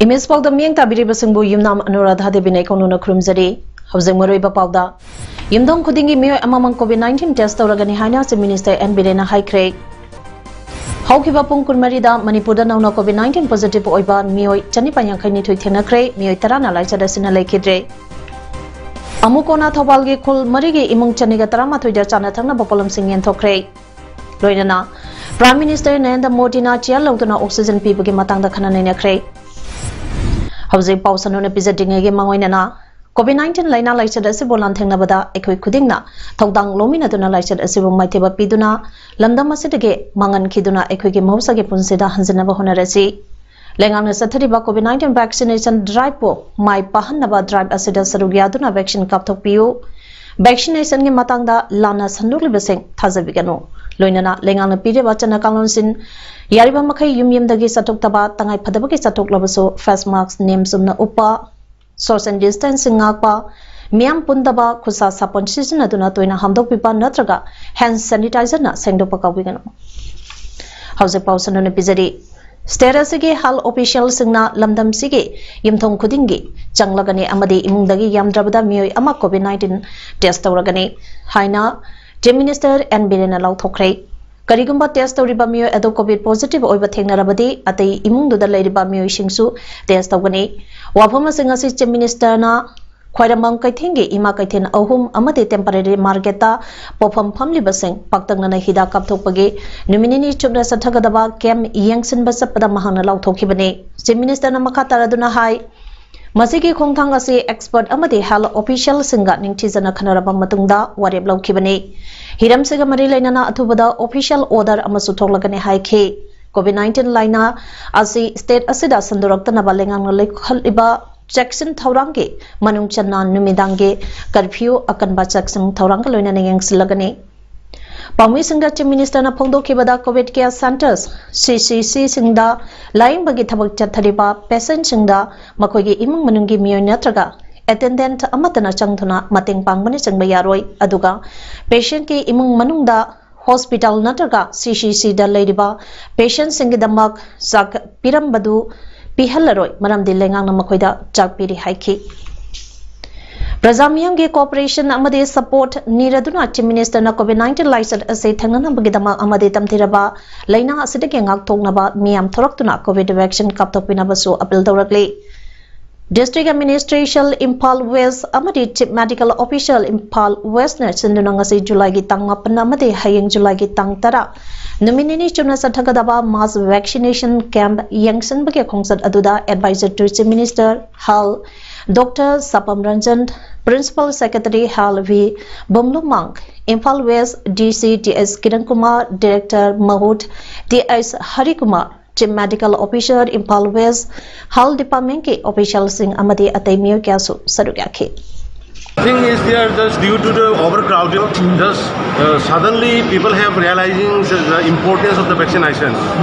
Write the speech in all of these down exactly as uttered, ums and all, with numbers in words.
Image ꯄꯥꯎꯗ ꯃꯤꯠꯌꯦꯡ ꯇꯥꯕꯤꯔꯤꯕꯁꯤꯡꯕꯨ ꯌꯨꯝꯅꯥꯝ ꯑꯅꯨꯔꯥꯙꯥ ꯗꯦꯕꯤꯅ ꯑꯩ ꯀꯧꯅꯅ ꯈꯨꯔꯨꯝꯖꯔꯤ꯫ ꯍꯧꯖꯤꯛ ꯃꯔꯨꯑꯣꯏꯕ ꯄꯥꯎꯗ, ꯌꯨꯝꯊꯣꯡ ꯈꯨꯗꯤꯡꯒꯤ ꯃꯤꯑꯣꯏ ꯑꯃꯃꯝ COVID nineteen test ꯇꯧꯔꯒꯅꯤ ꯍꯥꯏꯅ Chief Minister ꯑꯦꯟ ꯕꯤꯔꯦꯟꯅ ꯍꯥꯏꯈ꯭ꯔꯦ꯫ ꯍꯧꯈꯤꯕ ꯄꯨꯡ ꯀꯨꯟꯃꯔꯤꯗ ꯃꯅꯤꯄꯨꯔꯗ ꯅꯧꯅ COVID nineteen positive ꯑꯣꯏꯕ ꯃꯤꯑꯣꯏ ꯆꯅꯤꯄꯥꯟ ꯌꯥꯡꯈꯩꯅꯤꯊꯣꯏ ꯊꯦꯡꯅꯈ꯭ꯔꯦ, ꯃꯤꯑꯣꯏ ꯇꯔꯥꯅ ꯂꯥꯏꯆꯠ ꯑꯁꯤꯅ ꯂꯩꯈꯤꯗ꯭ꯔꯦ꯫ ꯑꯃꯨꯛ ꯀꯣꯟꯅ ꯊꯧꯕꯥꯜꯒꯤ ꯈꯨꯜ ꯃꯔꯤꯒꯤ ꯏꯃꯨꯡ ꯆꯅꯤꯒ ꯇꯔꯥꯃꯥꯊꯣꯏꯗ ꯆꯥꯅ ꯊꯛꯅꯕ ꯄꯣꯠꯂꯝꯁꯤꯡ ꯌꯦꯟꯊꯣꯛꯈ꯭ꯔꯦ꯫ ꯂꯣꯏꯅꯅ Prime Minister ꯅꯔꯦꯟꯗ꯭ꯔ ꯃꯣꯗꯤꯅ chair ꯂꯧꯗꯨꯅ oxygen ꯄꯤꯕꯒꯤ ꯃꯇꯥꯡꯗ ꯈꯟꯅ ꯅꯩꯅꯈ꯭ꯔꯦ꯫ ꯍꯧꯖꯤꯛ ꯄꯥꯎ ꯁꯟꯗꯣꯛꯅ ꯄꯤꯖꯗ꯭ꯔꯤꯉꯩꯒꯤ ꯃꯥꯡꯑꯣꯏꯅꯅ, COVID nineteen ꯂꯥꯏꯅꯥ ꯂꯥꯏꯆꯠ ꯑꯁꯤꯕꯨ ꯂꯥꯟꯊꯦꯡꯅꯕꯗ ꯑꯩꯈꯣꯏ ꯈꯨꯗꯤꯡꯅ ꯊꯧꯗꯥꯡ ꯂꯧꯃꯤꯟꯅꯗꯨꯅ ꯂꯥꯏꯆꯠ ꯑꯁꯤꯕꯨ ꯃꯥꯏꯊꯤꯕ ꯄꯤꯗꯨꯅ, ꯂꯝꯗꯝ ꯑꯁꯤꯗꯒꯤ ꯃꯥꯡꯍꯟꯈꯤꯗꯨꯅ ꯑꯩꯈꯣꯏꯒꯤ ꯃꯍꯧꯁꯥꯒꯤ ꯄꯨꯟꯁꯤꯗ ꯍꯟꯖꯤꯟꯅꯕ ꯍꯣꯠꯅꯔꯁꯤ꯫ ꯂꯩꯉꯥꯛꯅ ꯆꯠꯊꯔꯤꯕ COVID nineteen vaccination drive ꯄꯨ ꯃꯥꯏ ꯄꯥꯛꯍꯟꯅꯕ drive ꯑꯁꯤꯗ ꯁꯔꯨꯛ ꯌꯥꯗꯨꯅ vaccine ꯀꯥꯞꯊꯣꯛꯄꯤꯌꯨ꯫ Vaccination ꯒꯤ ꯃꯇꯥꯡꯗ ꯂꯥꯟꯅ ꯁꯟꯗꯣꯛꯂꯤꯕꯁꯤꯡ ꯊꯥꯖꯕꯤꯒꯅꯨ꯫ ꯂꯣꯏꯅꯅ ꯂꯩꯉꯥꯛꯅ ꯄꯤꯔꯤꯕ ꯆꯠꯅ ꯀꯥꯡꯂꯣꯟꯁꯤꯡ, ꯌꯥꯔꯤꯕ ꯃꯈꯩ ꯌꯨꯝ ꯌꯨꯝꯗꯒꯤ ꯆꯠꯊꯣꯛꯇꯕ, ꯇꯉꯥꯏ ꯐꯗꯕꯒꯤ ꯆꯠꯊꯣꯛꯂꯕꯁꯨ face mask ꯅꯤꯌꯝ ꯆꯨꯝꯅ ꯎꯞꯄ, social distancing ꯉꯥꯛꯄ, ꯃꯤꯌꯥꯝ ꯄꯨꯟꯗꯕ, ꯈꯨꯠꯁꯥ ꯁꯥꯄꯣꯟ ꯁꯤꯖꯤꯟꯅꯗꯨꯅ ꯇꯣꯏꯅ ꯍꯥꯝꯗꯣꯛꯄꯤꯕ ꯅꯠꯇ꯭ꯔꯒ hand sanitizer ꯅ ꯁꯦꯡꯗꯣꯛꯄ ꯀꯥꯎꯕꯤꯒꯅꯨ꯫ ꯍꯧꯖꯤꯛ ꯄꯥꯎ ꯁꯟꯗꯣꯛꯅ ꯄꯤꯖꯔꯤ꯫ State ꯑꯁꯤꯒꯤ health official ꯁꯤꯡꯅ ꯂꯝꯗꯝꯁꯤꯒꯤ ꯌꯨꯝꯊꯣꯡ ꯈꯨꯗꯤꯡꯒꯤ ꯆꯪꯂꯒꯅꯤ ꯑꯃꯗꯤ ꯏꯃꯨꯡꯗꯒꯤ ꯌꯥꯝꯗ꯭ꯔꯕꯗ ꯃꯤꯑꯣꯏ ꯑꯃ COVID nineteen test ꯇꯧꯔꯒꯅꯤ ꯍꯥꯏꯅ Chief Minister ꯑꯦꯟ ꯕꯤꯔꯦꯟꯅ ꯂꯥꯎꯊꯣꯛꯈ꯭ꯔꯦ꯫ ꯀꯔꯤꯒꯨꯝꯕ test ꯇꯧꯔꯤꯕ ꯃꯤꯑꯣꯏ ꯑꯗꯨ COVID positive ꯑꯣꯏꯕ ꯊꯦꯡꯅꯔꯕꯗꯤ, ꯑꯇꯩ ꯏꯃꯨꯡꯗꯨꯗ ꯂꯩꯔꯤꯕ ꯃꯤꯑꯣꯏꯁꯤꯡꯁꯨ test ꯇꯧꯒꯅꯤ꯫ ꯋꯥꯐꯝꯁꯤꯡ ꯑꯁꯤ Chief Minister ꯅ ꯈ꯭ꯋꯥꯏꯔꯝꯕꯝ ꯀꯩꯊꯦꯜꯒꯤ ꯏꯃꯥ ꯀꯩꯊꯦꯜ ꯑꯍꯨꯝ ꯑꯃꯗꯤ temporary market ꯇ ꯄꯣꯠꯐꯝ ꯐꯝꯂꯤꯕꯁꯤꯡ ꯄꯥꯛꯇꯛꯅꯅ ꯍꯤꯗꯥꯛ ꯀꯥꯞꯊꯣꯛꯄꯒꯤ ꯅꯨꯃꯤꯠ ꯅꯤꯅꯤ ꯆꯨꯞꯅ ꯆꯠꯊꯒꯗꯕ camp ꯌꯦꯡꯁꯤꯟꯕ ꯆꯠꯄꯗ ꯃꯍꯥꯛꯅ ꯂꯥꯎꯊꯣꯛꯈꯤꯕꯅꯤ꯫ Chief Minister ꯅ ꯃꯈꯥ ꯇꯥꯔꯗꯨꯅ ꯍꯥꯏ, ꯃꯁꯤꯒꯤ ꯈꯣꯡꯊꯥꯡ ꯑꯁꯤ expert ꯑꯃꯗꯤ health official ꯁꯤꯡꯒ ꯅꯤꯡꯊꯤꯖꯅ ꯈꯟꯅꯔꯕ ꯃꯇꯨꯡꯗ ꯋꯥꯔꯦꯞ ꯂꯧꯈꯤꯕꯅꯤ꯫ ꯍꯤꯔꯝꯁꯤꯒ ꯃꯔꯤ ꯂꯩꯅꯅ ꯑꯊꯨꯕꯗ official order ꯑꯃꯁꯨ ꯊꯣꯛꯂꯒꯅꯤ ꯍꯥꯏꯈꯤ꯫ ꯀꯣꯚꯤꯗ ꯅꯥꯏꯟꯇꯤꯟ ꯂꯥꯏꯅꯥ ꯑꯁꯤ ꯁ꯭ꯇꯦꯠ ꯑꯁꯤꯗ ꯁꯟꯗꯣꯔꯛꯇꯅꯕ ꯂꯩꯉꯥꯛꯅ ꯂꯧꯈꯠꯂꯤꯕ ꯆꯦꯛꯁꯤꯟ ꯊꯧꯔꯥꯡꯒꯤ ꯃꯅꯨꯡ ꯆꯟꯅ ꯅꯨꯃꯤꯗꯥꯡꯒꯤ ꯀꯔꯐ꯭ꯌꯨ ꯑꯀꯟꯕ ꯆꯦꯛꯁꯤꯟ ꯊꯧꯔꯥꯡꯒ ꯂꯣꯏꯅꯅ ꯌꯦꯡꯁꯤꯜꯂꯒꯅꯤ꯫ ꯄꯥꯎꯃꯤꯁꯤꯡꯗ ꯆꯤꯐ ꯃꯤꯅꯤꯁꯇꯔꯅ ꯐꯣꯡꯗꯣꯛꯈꯤꯕꯗ, ꯀꯣꯚꯤꯗ ꯀꯦꯌꯔ ꯁꯦꯟꯇꯔꯁ, ꯁꯤ ꯁꯤ ꯁꯤꯁꯤꯡꯗ ꯂꯥꯌꯦꯡꯕꯒꯤ ꯊꯕꯛ ꯆꯠꯊꯔꯤꯕ ꯄꯦꯁꯦꯟꯠꯁꯤꯡꯗ ꯃꯈꯣꯏꯒꯤ ꯏꯃꯨꯡ ꯃꯅꯨꯡꯒꯤ ꯃꯤꯑꯣꯏ ꯅꯠꯇ꯭ꯔꯒ ꯑꯦꯇꯦꯟꯗꯦꯟꯠ ꯑꯃꯠꯇꯅ ꯆꯪꯗꯨꯅ ꯃꯇꯦꯡ ꯄꯥꯡꯕꯅꯆꯤꯡꯕ ꯌꯥꯔꯣꯏ꯫ ꯑꯗꯨꯒ ꯄꯦꯁꯦꯟꯠꯀꯤ ꯏꯃꯨꯡ ꯃꯅꯨꯡꯗ ꯍꯣꯁꯄꯤꯇꯥꯜ ꯅꯠꯇ꯭ꯔꯒ ꯁꯤ ꯁꯤ ꯁꯤꯗ ꯂꯩꯔꯤꯕ ꯄꯦꯁꯦꯟꯠꯁꯤꯡꯒꯤꯗꯃꯛ ꯆꯥꯛ ꯄꯤꯔꯝꯕꯗꯨ ꯄꯤꯍꯜꯂꯔꯣꯏ, ꯃꯔꯝꯗꯤ ꯂꯩꯉꯥꯛꯅ ꯃꯈꯣꯏꯗ ꯆꯥꯛ ꯄꯤꯔꯤ ꯍꯥꯏꯈꯤ꯫ ꯄ꯭ꯔꯖꯥ ꯃꯤꯌꯥꯝꯒꯤ ꯀꯣꯑꯣꯄꯔꯦꯁꯟ ꯑꯃꯗꯤ ꯁꯄꯣꯔꯠ ꯅꯤꯔꯗꯨꯅ ꯆꯤꯐ ꯃꯤꯅꯤꯁꯇꯔꯅ ꯀꯣꯚꯤꯗ ꯅꯥꯏꯟꯇꯤꯟ ꯂꯥꯏꯆꯠ ꯑꯁꯤ ꯊꯦꯡꯅꯅꯕꯒꯤꯗꯃꯛ ꯑꯃꯗꯤ ꯇꯝꯊꯤꯔꯕ ꯂꯥꯏꯅꯥ ꯑꯁꯤꯗꯒꯤ ꯉꯥꯛꯊꯣꯛꯅꯕ ꯃꯤꯌꯥꯝ ꯊꯣꯔꯛꯇꯨꯅ ꯀꯣꯚꯤꯗ ꯚꯦꯛꯁꯤꯟ ꯀꯥꯞꯊꯣꯛꯄꯤꯅꯕꯁꯨ ꯑꯄꯤꯜ ꯇꯧꯔꯛꯂꯤ꯫ ꯗꯤꯁꯇ꯭ꯔꯤꯛ ꯑꯦꯗꯃꯤꯅꯤꯁꯇ꯭ꯔꯦꯁꯟ ꯏꯝꯐꯥꯜ ꯋꯦꯁ ꯑꯃꯗꯤ ꯆꯤꯐ ꯃꯦꯗꯤꯀꯦꯜ ꯑꯣꯐꯤꯁꯔ ꯏꯝꯐꯥꯜ ꯋꯦꯁꯅ ꯁꯤꯟꯗꯨꯅ ꯉꯁꯤ ꯖꯨꯂꯥꯏꯒꯤ ꯇꯥꯡ ꯃꯥꯄꯟ ꯑꯃꯗꯤ ꯍꯌꯦꯡ ꯖꯨꯂꯥꯏꯒꯤ ꯇꯥꯡ ꯇꯔꯥ, ꯅꯨꯃꯤꯠ ꯅꯤꯅꯤ ꯆꯨꯞꯅ ꯆꯠꯊꯒꯗꯕ ꯃꯥꯁ ꯚꯦꯛꯁꯤꯅꯦꯁꯟ ꯀꯦꯝꯞ ꯌꯦꯡꯁꯤꯟꯕꯒꯤ ꯈꯣꯡꯆꯠ ꯑꯗꯨꯗ advisor to chief minister health doctor Sapam Ranjan, principal secretary health V Bumlumang, Imphal west D C T S Kiran Kumar, director ꯃꯍꯨꯠ T S Harikumar, chief medical officer Imphal west, health ꯗꯤꯄꯥꯔꯠꯃꯦꯟꯠꯀꯤ ꯑꯣꯐꯤꯁꯤꯌꯦꯜꯁꯤꯡ ꯑꯃꯗꯤ ꯑꯇꯩ ꯃꯤꯑꯣꯏ ꯀꯌꯥꯁꯨ ꯁꯔꯨꯛ ꯌꯥꯈꯤ꯫ Thing is there just due to the overcrowding, just uh, suddenly people have realizing the importance of the vaccination,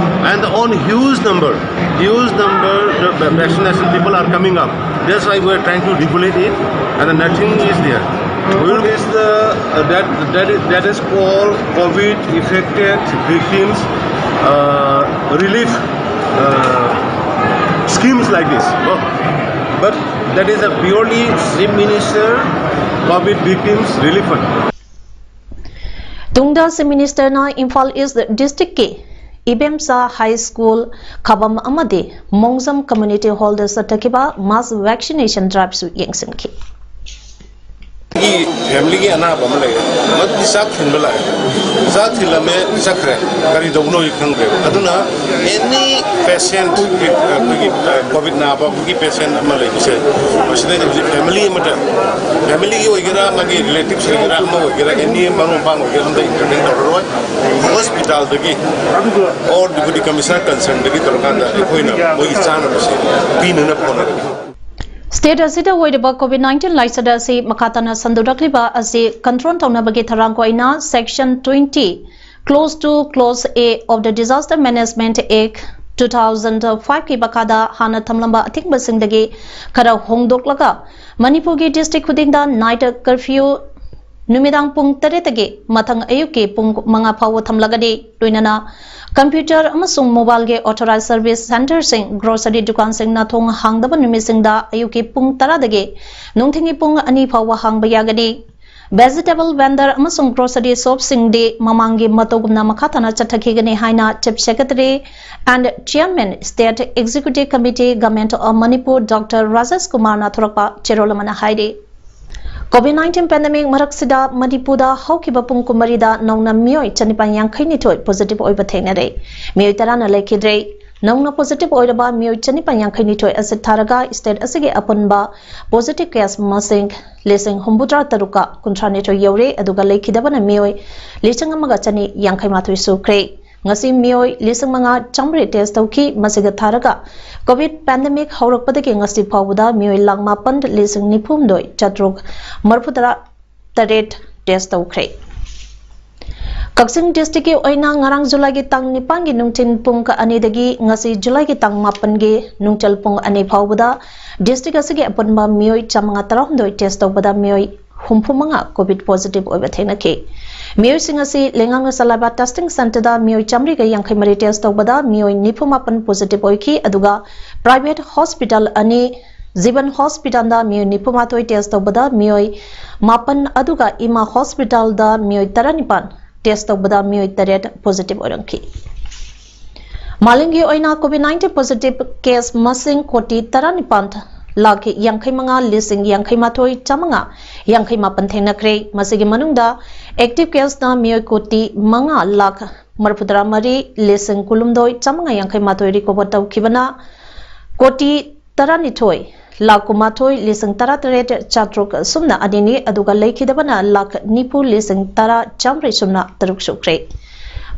and on huge number, huge number the va- vaccination people are coming up. That's why we are trying to regulate it, and nothing is there. We will is the uh, that that is that is called COVID affected victims uh, relief uh, schemes like this. No? But that is a purely Chief Minister COVID victims relief fund. ꯇꯨꯡꯗ chief ꯃꯤꯅꯤꯁꯇꯔꯅ Imphal ꯏꯁ ꯗꯤꯁꯇ꯭ꯔꯤꯛꯀꯤ ꯏꯕꯦꯝꯆꯥ high school, ꯈꯥꯕꯝ ꯑꯃꯗꯤ ꯃꯣꯡꯖꯝ community ꯍꯣꯜꯗ ꯆꯠꯊꯈꯤꯕ ꯃꯥꯁ vaccination ꯗ꯭ꯔꯥꯏꯚꯁꯨ ꯌꯦꯡꯁꯤꯟꯈꯤ꯫ ꯑꯩꯒꯤ ꯐꯦꯃꯤꯂꯤꯒꯤ ꯑꯅꯥꯕ ꯑꯃ ꯂꯩꯔꯦ꯫ ꯃꯗꯨꯗꯤ ꯆꯥꯛ ꯊꯤꯟꯕ ꯂꯥꯛꯑꯦ꯫ ꯆꯥꯛ ꯊꯤꯜꯂꯝꯃꯦ, ꯆꯠꯈ꯭ꯔꯦ꯫ ꯀꯔꯤ ꯇꯧꯕꯅꯣ ꯑꯩ ꯈꯪꯗ꯭ꯔꯦꯕ꯫ ꯑꯗꯨꯅ ꯑꯦꯅꯤ ꯄꯦꯁꯦꯟꯠ, ꯑꯩꯈꯣꯏꯒꯤ ꯀꯣꯚꯤꯗ ꯅꯥꯕꯒꯤ ꯄꯦꯁꯦꯟꯠ ꯑꯃ ꯂꯩꯕꯁꯦ, ꯃꯁꯤꯗꯩꯗ ꯍꯧꯖꯤꯛ ꯐꯦꯃꯤꯂꯤ ꯑꯃꯗ, ꯐꯦꯃꯤꯂꯤꯒꯤ ꯑꯣꯏꯒꯦꯔꯥ, ꯃꯥꯒꯤ ꯔꯤꯂꯦꯇꯤꯚꯁ ꯑꯣꯏꯒꯦꯔꯥ, ꯑꯃ ꯑꯣꯏꯒꯦꯔꯥ, ꯑꯦꯅꯤ ꯃꯔꯨꯞ ꯃꯄꯥꯡ ꯑꯣꯏꯒꯦꯔꯥ, ꯑꯝꯇ ꯏꯟꯇꯔꯚꯦꯟ ꯇꯧꯔꯔꯣꯏ꯫ ꯍꯣꯁꯄꯤꯇꯥꯜꯗꯒꯤ ꯑꯣꯔ ꯗꯤꯄꯨꯇꯤ ꯀꯃꯤꯁꯅꯔ ꯀꯟꯁꯔꯟꯗꯒꯤ ꯇꯧꯔꯀꯥꯟꯗ ꯑꯩꯈꯣꯏꯅ ꯃꯣꯏꯒꯤ ꯆꯥꯅꯕꯁꯦ ꯄꯤꯅꯅꯕ ꯍꯣꯠꯅꯒꯅꯤ꯫ State ꯑꯁꯤꯗ ꯑꯣꯏꯔꯤꯕ COVID nineteen ꯂꯥꯏꯆꯠ ꯑꯁꯤ ꯃꯈꯥ ꯇꯥꯅ ꯁꯟꯗꯣꯔꯛꯂꯤꯕ ꯑꯁꯤ control ꯇꯧꯅꯕꯒꯤ ꯊꯧꯔꯥꯡ ꯑꯣꯏꯅ Section twenty, Clause two, Clause A of the Disaster Management Act two thousand five ꯀꯤ ꯃꯈꯥꯗ ꯍꯥꯟꯅ ꯊꯝꯂꯝꯕ ꯑꯊꯤꯡꯕꯁꯤꯡꯗꯒꯤ ꯈꯔ ꯍꯣꯡꯗꯣꯛꯂꯒ ꯃꯅꯤꯄꯨꯔꯒꯤ district ꯈꯨꯗꯤꯡꯗ night curfew ꯅꯨꯃꯤꯗꯥꯡ ꯄꯨꯡ ꯇꯔꯦꯠꯇꯒꯤ ꯃꯊꯪ ꯑꯌꯨꯛꯀꯤ ꯄꯨꯡ ꯃꯉꯥ ꯐꯥꯎꯕ ꯊꯝꯂꯒꯅꯤ꯫ ꯂꯣꯏꯅꯅ computer ꯑꯃꯁꯨꯡ mobileꯒꯤ authorized service centreꯁꯤꯡ, grocery ꯗꯨꯀꯥꯟꯁꯤꯡꯅ ꯊꯣꯡ ꯍꯥꯡꯗꯕ ꯅꯨꯃꯤꯠꯁꯤꯡꯗ ꯑꯌꯨꯛꯀꯤ ꯄꯨꯡ ꯇꯔꯥꯗꯒꯤ ꯅꯨꯡꯊꯤꯜꯒꯤ ꯄꯨꯡ ꯑꯅꯤ ꯐꯥꯎꯕ ꯍꯥꯡꯕ ꯌꯥꯒꯅꯤ꯫ Vegetable vendor ꯑꯃꯁꯨꯡ grocery shopꯁꯤꯡꯗꯤ ꯃꯃꯥꯡꯒꯤ ꯃꯇꯧꯒꯨꯝꯅ ꯃꯈꯥ ꯇꯥꯅ ꯆꯠꯊꯈꯤꯒꯅꯤ ꯍꯥꯏꯅ Chief Secretary and Chairman, State Executive Committee, Government of Manipur, Doctor Rajesh ꯀꯨꯃꯥꯔꯅ ꯊꯣꯔꯛꯄ ꯆꯦꯔꯣꯜ ꯑꯃꯅ ꯍꯥꯏꯔꯤ꯫ COVID nineteen pandemic ꯃꯔꯛꯁꯤꯗ ꯃꯅꯤꯄꯨꯔꯗ ꯍꯧꯈꯤꯕ ꯄꯨꯡ ꯀꯨꯟꯃꯔꯤꯗ ꯅꯧꯅ ꯃꯤꯑꯣꯏ ꯆꯅꯤꯄꯥꯟ ꯌꯥꯡꯈꯩ ꯅꯤꯊꯣꯏ positive ꯑꯣꯏꯕ ꯊꯦꯡꯅꯔꯦ꯫ ꯃꯤꯑꯣꯏ ꯇꯔꯥꯅ ꯂꯩꯈꯤꯗ꯭ꯔꯦ꯫ ꯅꯧꯅ positive ꯑꯣꯏꯔꯕ ꯃꯤꯑꯣꯏ ꯆꯅꯤꯄꯥꯟ ꯌꯥꯡꯈꯩ ꯅꯤꯊꯣꯏ ꯑꯁꯤ ꯊꯥꯔꯒ state ꯑꯁꯤꯒꯤ ꯑꯄꯨꯟꯕ positive case ꯃꯁꯤꯡ ꯂꯤꯁꯤꯡ ꯍꯨꯝꯐꯨꯇꯔꯥ ꯇꯔꯨꯛꯀ ꯀꯨꯟꯊ꯭ꯔꯥ ꯅꯤꯊꯣꯏ ꯌꯧꯔꯦ, ꯑꯗꯨꯒ ꯂꯩꯈꯤꯗꯕꯅ ꯃꯤꯑꯣꯏ ꯂꯤꯁꯤꯡ ꯑꯃꯒ ꯆꯅꯤ ꯌꯥꯡꯈꯩ ꯃꯥꯊꯣꯏ ꯁꯨꯈ꯭ꯔꯦ꯫ ꯉꯁꯤ ꯃꯤꯑꯣꯏ ꯂꯤꯁꯤꯡ ꯃꯉꯥ ꯆꯥꯝꯃꯔꯤ test ꯇꯧꯈꯤ꯫ ꯃꯁꯤꯒ ꯊꯥꯔꯒ COVID pandemic ꯍꯧꯔꯛꯄꯗꯒꯤ ꯉꯁꯤ ꯐꯥꯎꯕꯗ ꯃꯤꯑꯣꯏ ꯂꯥꯈ ꯃꯥꯄꯟ ꯂꯤꯁꯤꯡ ꯅꯤꯐꯨ ꯍꯨꯝꯗꯣꯏ ꯆꯥꯇ꯭ꯔꯨꯛ ꯃꯔꯤꯐꯨꯇꯔꯥ ꯇꯔꯦꯠ test ꯇꯧꯈ꯭ꯔꯦ꯫ ꯀꯛꯆꯤꯡ districtꯀꯤ ꯑꯣꯏꯅ ꯉꯔꯥꯡ ꯖꯨꯂꯥꯏꯒꯤ ꯇꯥꯡ ꯅꯤꯄꯥꯟꯒꯤ ꯅꯨꯡꯊꯤꯜ ꯄꯨꯡ ꯑꯅꯤꯗꯒꯤ ꯉꯁꯤ ꯖꯨꯂꯥꯏꯒꯤ ꯇꯥꯡ ꯃꯥꯄꯟꯒꯤ ꯅꯨꯡꯊꯤꯜ ꯄꯨꯡ ꯑꯅꯤ ꯐꯥꯎꯕꯗ district ꯑꯁꯤꯒꯤ ꯑꯄꯨꯟꯕ ꯃꯤꯑꯣꯏ ꯆꯥꯃꯉꯥ ꯇꯔꯥꯍꯨꯝꯗꯣꯏ test ꯇꯧꯕꯗ ꯃꯤꯑꯣꯏ ꯍꯨꯝꯐꯨ ꯃꯉꯥ COVID positive ꯑꯣꯏꯕ ꯊꯦꯡꯅꯈꯤ꯫ ꯃꯤꯑꯣꯏꯁꯤꯡ ꯑꯁꯤ ꯂꯩꯉꯥꯛꯅ ꯆꯂꯥꯏꯕ testing centreꯗ ꯃꯤꯑꯣꯏ ꯆꯥꯃꯔꯤꯒ ꯌꯥꯡꯈꯩ ꯃꯔꯤ test ꯇꯧꯕꯗ ꯃꯤꯑꯣꯏ ꯅꯤꯐꯨ ꯃꯥꯄꯟ positive ꯑꯣꯏꯈꯤ, ꯑꯗꯨꯒ private hospital ꯑꯅꯤ, ꯖꯤꯕꯟ hospitalꯗ ꯃꯤꯑꯣꯏ ꯅꯤꯐꯨ ꯃꯥꯊꯣꯏ test ꯇꯧꯕꯗ ꯃꯤꯑꯣꯏ ꯃꯥꯄꯟ, ꯑꯗꯨꯒ ꯏꯃꯥ hospitalꯗ ꯃꯤꯑꯣꯏ ꯇꯔꯥꯅꯤꯄꯥꯟ test ꯇꯧꯕꯗ ꯃꯤꯑꯣꯏ ꯇꯔꯦꯠ positive ꯑꯣꯏꯔꯝꯈꯤ꯫ ꯃꯥꯂꯦꯝꯒꯤ ꯑꯣꯏꯅ COVID nineteen positive case ꯃꯁꯤꯡ ꯀꯣꯇꯤ ꯇꯔꯥꯅꯤꯄꯥꯟ ꯂꯥꯈ ꯌꯥꯡꯈꯩ ꯃꯉꯥ ꯂꯤꯁꯤꯡ ꯌꯥꯡꯈꯩ ꯃꯥꯊꯣꯏ ꯆꯥꯃꯉꯥ ꯌꯥꯡꯈꯩ ꯃꯥꯄꯟ ꯊꯦꯡꯅꯈ꯭ꯔꯦ꯫ ꯃꯁꯤꯒꯤ ꯃꯅꯨꯡꯗ active caseꯅ ꯃꯤꯑꯣꯏ ꯀꯣꯇꯤ ꯃꯉꯥ ꯂꯥꯈ ꯃꯔꯤꯐꯨꯇꯔꯥ ꯃꯔꯤ ꯂꯤꯁꯤꯡ ꯀꯨꯟꯍꯨꯝꯗꯣꯏ ꯆꯥꯃꯉꯥ ꯌꯥꯡꯈꯩ ꯃꯥꯊꯣꯏ recover ꯇꯧꯈꯤꯕꯅ ꯀꯣꯇꯤ ꯇꯔꯥꯅꯤꯊꯣꯏ ꯂꯥꯈ ꯀꯨꯟꯃꯥꯊꯣꯏ ꯂꯤꯁꯤꯡ ꯇꯔꯥꯇꯔꯦꯠ ꯆꯥꯇ꯭ꯔꯨꯛ ꯁꯨꯞꯅ ꯑꯅꯤꯅꯤ, ꯑꯗꯨꯒ ꯂꯩꯈꯤꯗꯕꯅ ꯂꯥꯈ ꯅꯤꯐꯨ ꯂꯤꯁꯤꯡ ꯇꯔꯥ ꯆꯥꯝꯃꯔꯤ ꯁꯨꯞꯅ ꯇꯔꯨꯛ ꯁꯨꯈ꯭ꯔꯦ꯫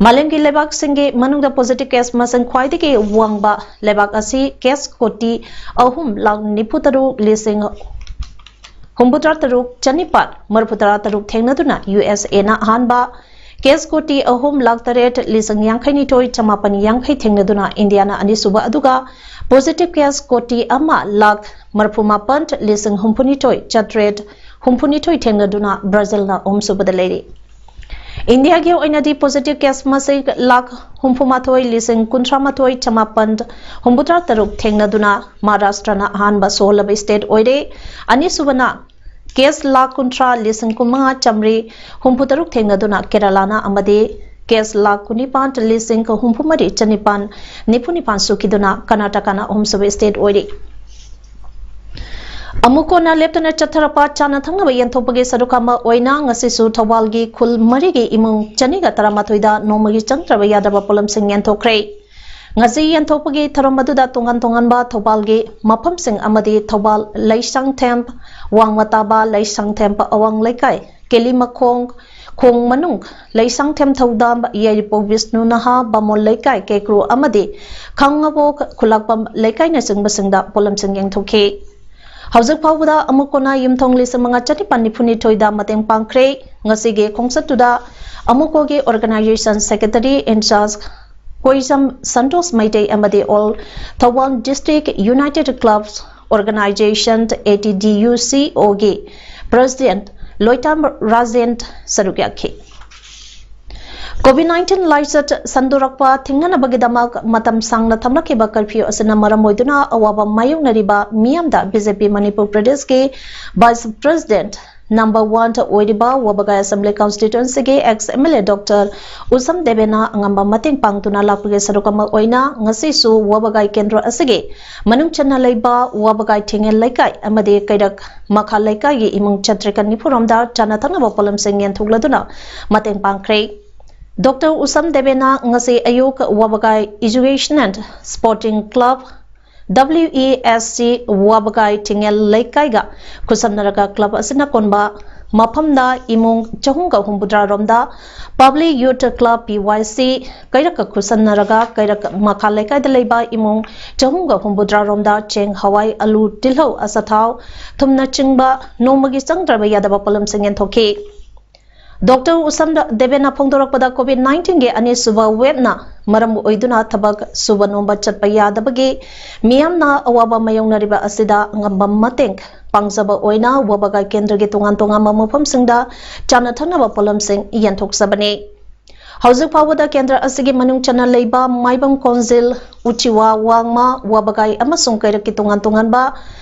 ꯃꯥꯂꯦꯝꯒꯤ ꯂꯩꯕꯥꯛꯁꯤꯡꯒꯤ ꯃꯅꯨꯡꯗ positive case ꯃꯁꯤꯡ ꯈ꯭ꯋꯥꯏꯗꯒꯤ ꯋꯥꯡꯕ ꯂꯩꯕꯥꯛ ꯑꯁꯤ case ꯀꯣꯇꯤ ꯑꯍꯨꯝ ꯂꯥꯈ ꯅꯤꯐꯨ ꯇꯔꯨꯛ ꯂꯤꯁꯤꯡ ꯍꯨꯝꯐꯨꯇꯔꯥ ꯇꯔꯨꯛ ꯆꯅꯤꯄꯥꯜ ꯃꯔꯤꯐꯨꯇꯔꯥ ꯇꯔꯨꯛ ꯊꯦꯡꯅꯗꯨꯅ ꯌꯨ ꯑꯦꯁ ꯑꯦꯅ ꯑꯍꯥꯟꯕ, case ꯀꯣꯇꯤ ꯑꯍꯨꯝ ꯂꯥꯈ ꯇꯔꯦꯠ ꯂꯤꯁꯤꯡ ꯌꯥꯡꯈꯩ ꯅꯤꯊꯣꯏ ꯆꯃꯥꯄꯟ ꯌꯥꯡꯈꯩ ꯊꯦꯡꯅꯗꯨꯅ ꯏꯟꯗꯤꯌꯥꯅ ꯑꯅꯤꯁꯨꯕ, ꯑꯗꯨꯒ positive case ꯀꯣꯇꯤ ꯑꯃ ꯂꯥꯈ ꯃꯔꯤꯐꯨ ꯃꯥꯄꯟ ꯂꯤꯁꯤꯡ ꯍꯨꯝꯐꯨ ꯅꯤꯊꯣꯏ ꯆꯥꯇ꯭ꯔꯦꯠ ꯍꯨꯝꯐꯨ ꯅꯤꯊꯣꯏ ꯊꯦꯡꯅꯗꯨꯅ ꯕ꯭ꯔꯥꯖꯤꯜꯅ ꯑꯍꯨꯝꯁꯨꯕꯗ ꯂꯩꯔꯤ꯫ ꯏꯟꯗꯤꯌꯥꯒꯤ ꯑꯣꯏꯅꯗꯤ positive case ꯃꯁꯤꯡ ꯂꯥꯈ ꯍꯨꯝꯐꯨ ꯃꯥꯊꯣꯏ ꯂꯤꯁꯤꯡ ꯀꯨꯟꯊ꯭ꯔꯥ ꯃꯥꯊꯣꯏ ꯆꯃꯥꯄꯟ ꯍꯨꯝꯐꯨꯇꯔꯥ ꯇꯔꯨꯛ ꯊꯦꯡꯅꯗꯨꯅ ꯃꯍꯥꯔꯥꯁꯇ꯭ꯔꯅ ꯑꯍꯥꯟꯕ ꯁꯣꯜꯂꯕ state ꯑꯣꯏꯔꯦ꯫ ꯑꯅꯤꯁꯨꯕꯅ case ꯂꯥꯈ ꯀꯨꯟꯊ꯭ꯔꯥ ꯂꯤꯁꯤꯡ ꯀꯨꯟꯃꯉꯥ ꯆꯥꯃꯔꯤ ꯍꯨꯝꯐꯨ ꯇꯔꯨꯛ ꯊꯦꯡꯅꯗꯨꯅ ꯀꯦꯔꯂꯥꯅ ꯑꯃꯗꯤ case ꯂꯥꯈ ꯀꯨꯟꯅꯤꯄꯥꯟ ꯂꯤꯁꯤꯡ ꯍꯨꯝꯐꯨ ꯃꯔꯤ ꯆꯅꯤꯄꯥꯟ ꯅꯤꯐꯨ ꯅꯤꯄꯥꯟ ꯁꯨꯈꯤꯗꯨꯅ ꯀꯔꯅꯥꯇꯀꯥꯅ ꯑꯍꯨꯝꯁꯨꯕ state ꯑꯣꯏꯔꯤ꯫ ꯑꯃꯨꯛ ꯀꯣꯟꯅ ꯂꯦꯞꯇꯅ ꯆꯠꯊꯔꯛꯄ ꯆꯥꯅ ꯊꯛꯅꯕ ꯌꯦꯟꯊꯣꯛꯄꯒꯤ ꯁꯔꯨꯛ ꯑꯃ ꯑꯣꯏꯅ ꯉꯁꯤꯁꯨ ꯊꯧꯕꯥꯜꯒꯤ ꯈꯨꯜ ꯃꯔꯤꯒꯤ ꯏꯃꯨꯡ ꯆꯅꯤꯒ ꯇꯔꯥꯃꯥꯊꯣꯏꯗ ꯅꯣꯡꯃꯒꯤ ꯆꯪꯗ꯭ꯔꯕ ꯌꯥꯗ꯭ꯔꯕ ꯄꯣꯠꯂꯝꯁꯤꯡ ꯌꯦꯟꯊꯣꯛꯈ꯭ꯔꯦ꯫ ꯉꯁꯤ ꯌꯦꯟꯊꯣꯛꯄꯒꯤ ꯊꯧꯔꯝ ꯑꯗꯨꯗ ꯇꯣꯉꯥꯟ ꯇꯣꯉꯥꯟꯕ ꯊꯧꯕꯥꯜꯒꯤ ꯃꯐꯝꯁꯤꯡ ꯑꯃꯗꯤ ꯊꯧꯕꯥꯜ ꯂꯩꯁꯥꯡꯊꯦꯝ, ꯋꯥꯡꯃ ꯇꯥꯕ ꯂꯩꯁꯥꯡꯊꯦꯝ ꯑꯋꯥꯡ ꯂꯩꯀꯥꯏ, ꯀꯦꯂꯤꯃꯈꯣꯡ, ꯈꯣꯡ ꯃꯅꯨꯡ, ꯂꯩꯁꯥꯡꯊꯦꯝ ꯊꯧꯗꯥꯝ, ꯌꯥꯏꯔꯤꯄꯣꯛ ꯕꯤꯁꯅꯨ ꯅꯍꯥ, ꯕꯥꯃꯣꯟ ꯂꯩꯀꯥꯏ, ꯀꯦꯀ꯭ꯔꯨ ꯑꯃꯗꯤ ꯈꯥꯡꯉꯕꯣꯛ ꯈꯨꯂꯥꯛꯄꯝ ꯂꯩꯀꯥꯏꯅꯆꯤꯡꯕꯁꯤꯡꯗ ꯄꯣꯠꯂꯝꯁꯤꯡ ꯌꯦꯟꯊꯣꯛꯈꯤ꯫ ꯍꯧꯖꯤꯛ ꯐꯥꯎꯕꯗ ꯑꯃꯨꯛ ꯀꯣꯟꯅ ꯌꯨꯝꯊꯣꯡ ꯂꯤꯁꯤꯡ ꯃꯉꯥ ꯆꯅꯤꯄꯥꯟ ꯅꯤꯐꯨ ꯅꯤꯊꯣꯏꯗ ꯃꯇꯦꯡ ꯄꯥꯡꯈ꯭ꯔꯦ꯫ ꯉꯁꯤꯒꯤ ꯈꯣꯡꯆꯠꯇꯨꯗ ꯑꯃꯨꯛ ꯀꯣꯒꯤ organization secretary in charge ꯀꯣꯏꯖꯝ Santosh Meitei ꯑꯃꯗꯤ All Thoubal District United Clubs Organization, A T D U C O, ꯒꯤ president ꯂꯣꯏꯇꯥꯝ ꯔꯥꯖꯦꯟ ꯁꯔꯨꯛ ꯌꯥꯈꯤ꯫ COVID nineteen ꯂꯥꯏꯆꯠ ꯁꯟꯗꯣꯔꯛꯄ ꯊꯤꯡꯅꯅꯕꯒꯤꯗꯃꯛ ꯃꯇꯝ ꯁꯥꯡꯅ ꯊꯝꯂꯛꯈꯤꯕ curfew ꯑꯁꯤꯅ ꯃꯔꯝ ꯑꯣꯏꯗꯨꯅ ꯑꯋꯥꯕ ꯃꯥꯌꯣꯛꯅꯔꯤꯕ ꯃꯤꯌꯥꯝꯗ B J P ꯃꯅꯤꯄꯨꯔ ꯄ꯭ꯔꯗꯦꯁꯀꯤ vice president number one ꯑꯣꯏꯔꯤꯕ ꯋꯥꯕꯒꯥꯏ Assembly Constituency ꯒꯤ ex M L A Doctor ꯎꯁꯝ ꯗꯦꯕꯦꯅ ꯑꯉꯝꯕ ꯃꯇꯦꯡ ꯄꯥꯡꯗꯨꯅ ꯂꯥꯛꯄꯒꯤ ꯁꯔꯨꯛ ꯑꯃ ꯑꯣꯏꯅ ꯉꯁꯤꯁꯨ ꯋꯥꯕꯒꯥꯏ ꯀꯦꯟꯗ꯭ꯔ ꯑꯁꯤꯒꯤ ꯃꯅꯨꯡ ꯆꯟꯅ ꯂꯩꯕ ꯋꯥꯕꯒꯥꯏ ꯊꯤꯡꯉꯦꯜ ꯂꯩꯀꯥꯏ ꯑꯃꯗꯤ ꯀꯩꯔꯛ ꯃꯈꯥ ꯂꯩꯀꯥꯏꯒꯤ ꯏꯃꯨꯡ ꯆꯥꯇ꯭ꯔꯦꯠꯀ ꯅꯤꯐꯨ ꯔꯣꯝꯗ ꯆꯥꯅ ꯊꯛꯅꯕ ꯄꯣꯠꯂꯝꯁꯤꯡ ꯌꯦꯟꯊꯣꯛꯂꯗꯨꯅ ꯃꯇꯦꯡ ꯄꯥꯡꯈ꯭ꯔꯦ꯫ Doctor ꯎꯁꯝ ꯗꯦꯕꯦꯅ ꯉꯁꯤ ꯑꯌꯨꯛ ꯋꯥꯕꯒꯥꯏ Education and Sporting Club, W E S C, ꯋꯥꯕꯒꯥꯏ ꯊꯤꯡꯉꯦꯜ ꯂꯩꯀꯥꯏꯒ ꯈꯨꯠꯁꯝꯅꯔꯒ club ꯑꯁꯤꯅ ꯀꯣꯟꯕ ꯃꯐꯝꯗ ꯏꯃꯨꯡ ꯆꯍꯨꯝꯒ ꯍꯨꯝꯐꯨꯇꯔꯥ ꯔꯣꯝꯗ Public Youth Club P Y C ꯀꯩꯔꯛꯀ ꯈꯨꯠꯁꯝꯅꯔꯒ ꯀꯩꯔꯛ ꯃꯈꯥ ꯂꯩꯀꯥꯏꯗ ꯂꯩꯕ ꯏꯃꯨꯡ ꯆꯍꯨꯝꯒ ꯍꯨꯝꯐꯨꯇꯔꯥ ꯔꯣꯝꯗ ꯆꯦꯡ, ꯍꯋꯥꯏ, ꯑꯂꯨ, ꯇꯤꯜꯍꯧ, ꯑꯆꯥꯊꯥꯎ, ꯊꯨꯝꯅꯆꯤꯡꯕ ꯅꯣꯡꯃꯒꯤ ꯆꯪꯗ꯭ꯔꯕ ꯌꯥꯗꯕ ꯄꯣꯠꯂꯝꯁꯤꯡ ꯌꯦꯟꯊꯣꯛꯈꯤ꯫ ꯗꯣꯛꯇꯔ ꯎꯁꯝ ꯗꯦꯕꯦꯟꯅ ꯐꯣꯡꯗꯣꯔꯛꯄꯗ COVID nineteen ꯒꯤ ꯑꯅꯤꯁꯨꯕ ꯋꯦꯕꯅ ꯃꯔꯝ ꯑꯣꯏꯗꯨꯅ ꯊꯕꯛ ꯁꯨꯕ ꯅꯣꯝꯕ ꯆꯠꯄ ꯌꯥꯗꯕꯒꯤ ꯃꯤꯌꯥꯝꯅ ꯑꯋꯥꯕ ꯃꯥꯌꯣꯛꯅꯔꯤꯕ ꯑꯁꯤꯗ ꯑꯉꯝꯕ ꯃꯇꯦꯡ ꯄꯥꯡꯖꯕ ꯑꯣꯏꯅ ꯋꯥꯕꯒꯥꯏ ꯀꯦꯟꯗ꯭ꯔꯒꯤ ꯇꯣꯉꯥꯟ ꯇꯣꯉꯥꯟꯕ ꯃꯐꯝꯁꯤꯡꯗ ꯆꯥꯅ ꯊꯛꯅꯕ ꯄꯣꯠꯂꯝꯁꯤꯡ ꯌꯦꯟꯊꯣꯛꯆꯕꯅꯤ꯫ ꯍꯧꯖꯤꯛ ꯐꯥꯎꯕꯗ ꯀꯦꯟꯗ꯭ꯔ ꯑꯁꯤꯒꯤ ꯃꯅꯨꯡ ꯆꯟꯅ ꯂꯩꯕ ꯃꯥꯏꯕꯝ ꯀꯣꯟꯖꯤꯜ, ꯎꯆꯤꯋꯥ, ꯋꯥꯡꯃ, ꯋꯥꯕꯒꯥꯏ ꯑꯃꯁꯨꯡ ꯀꯩꯔꯛꯀꯤ ꯇꯣꯉꯥꯟ ꯇꯣꯉꯥꯟꯕ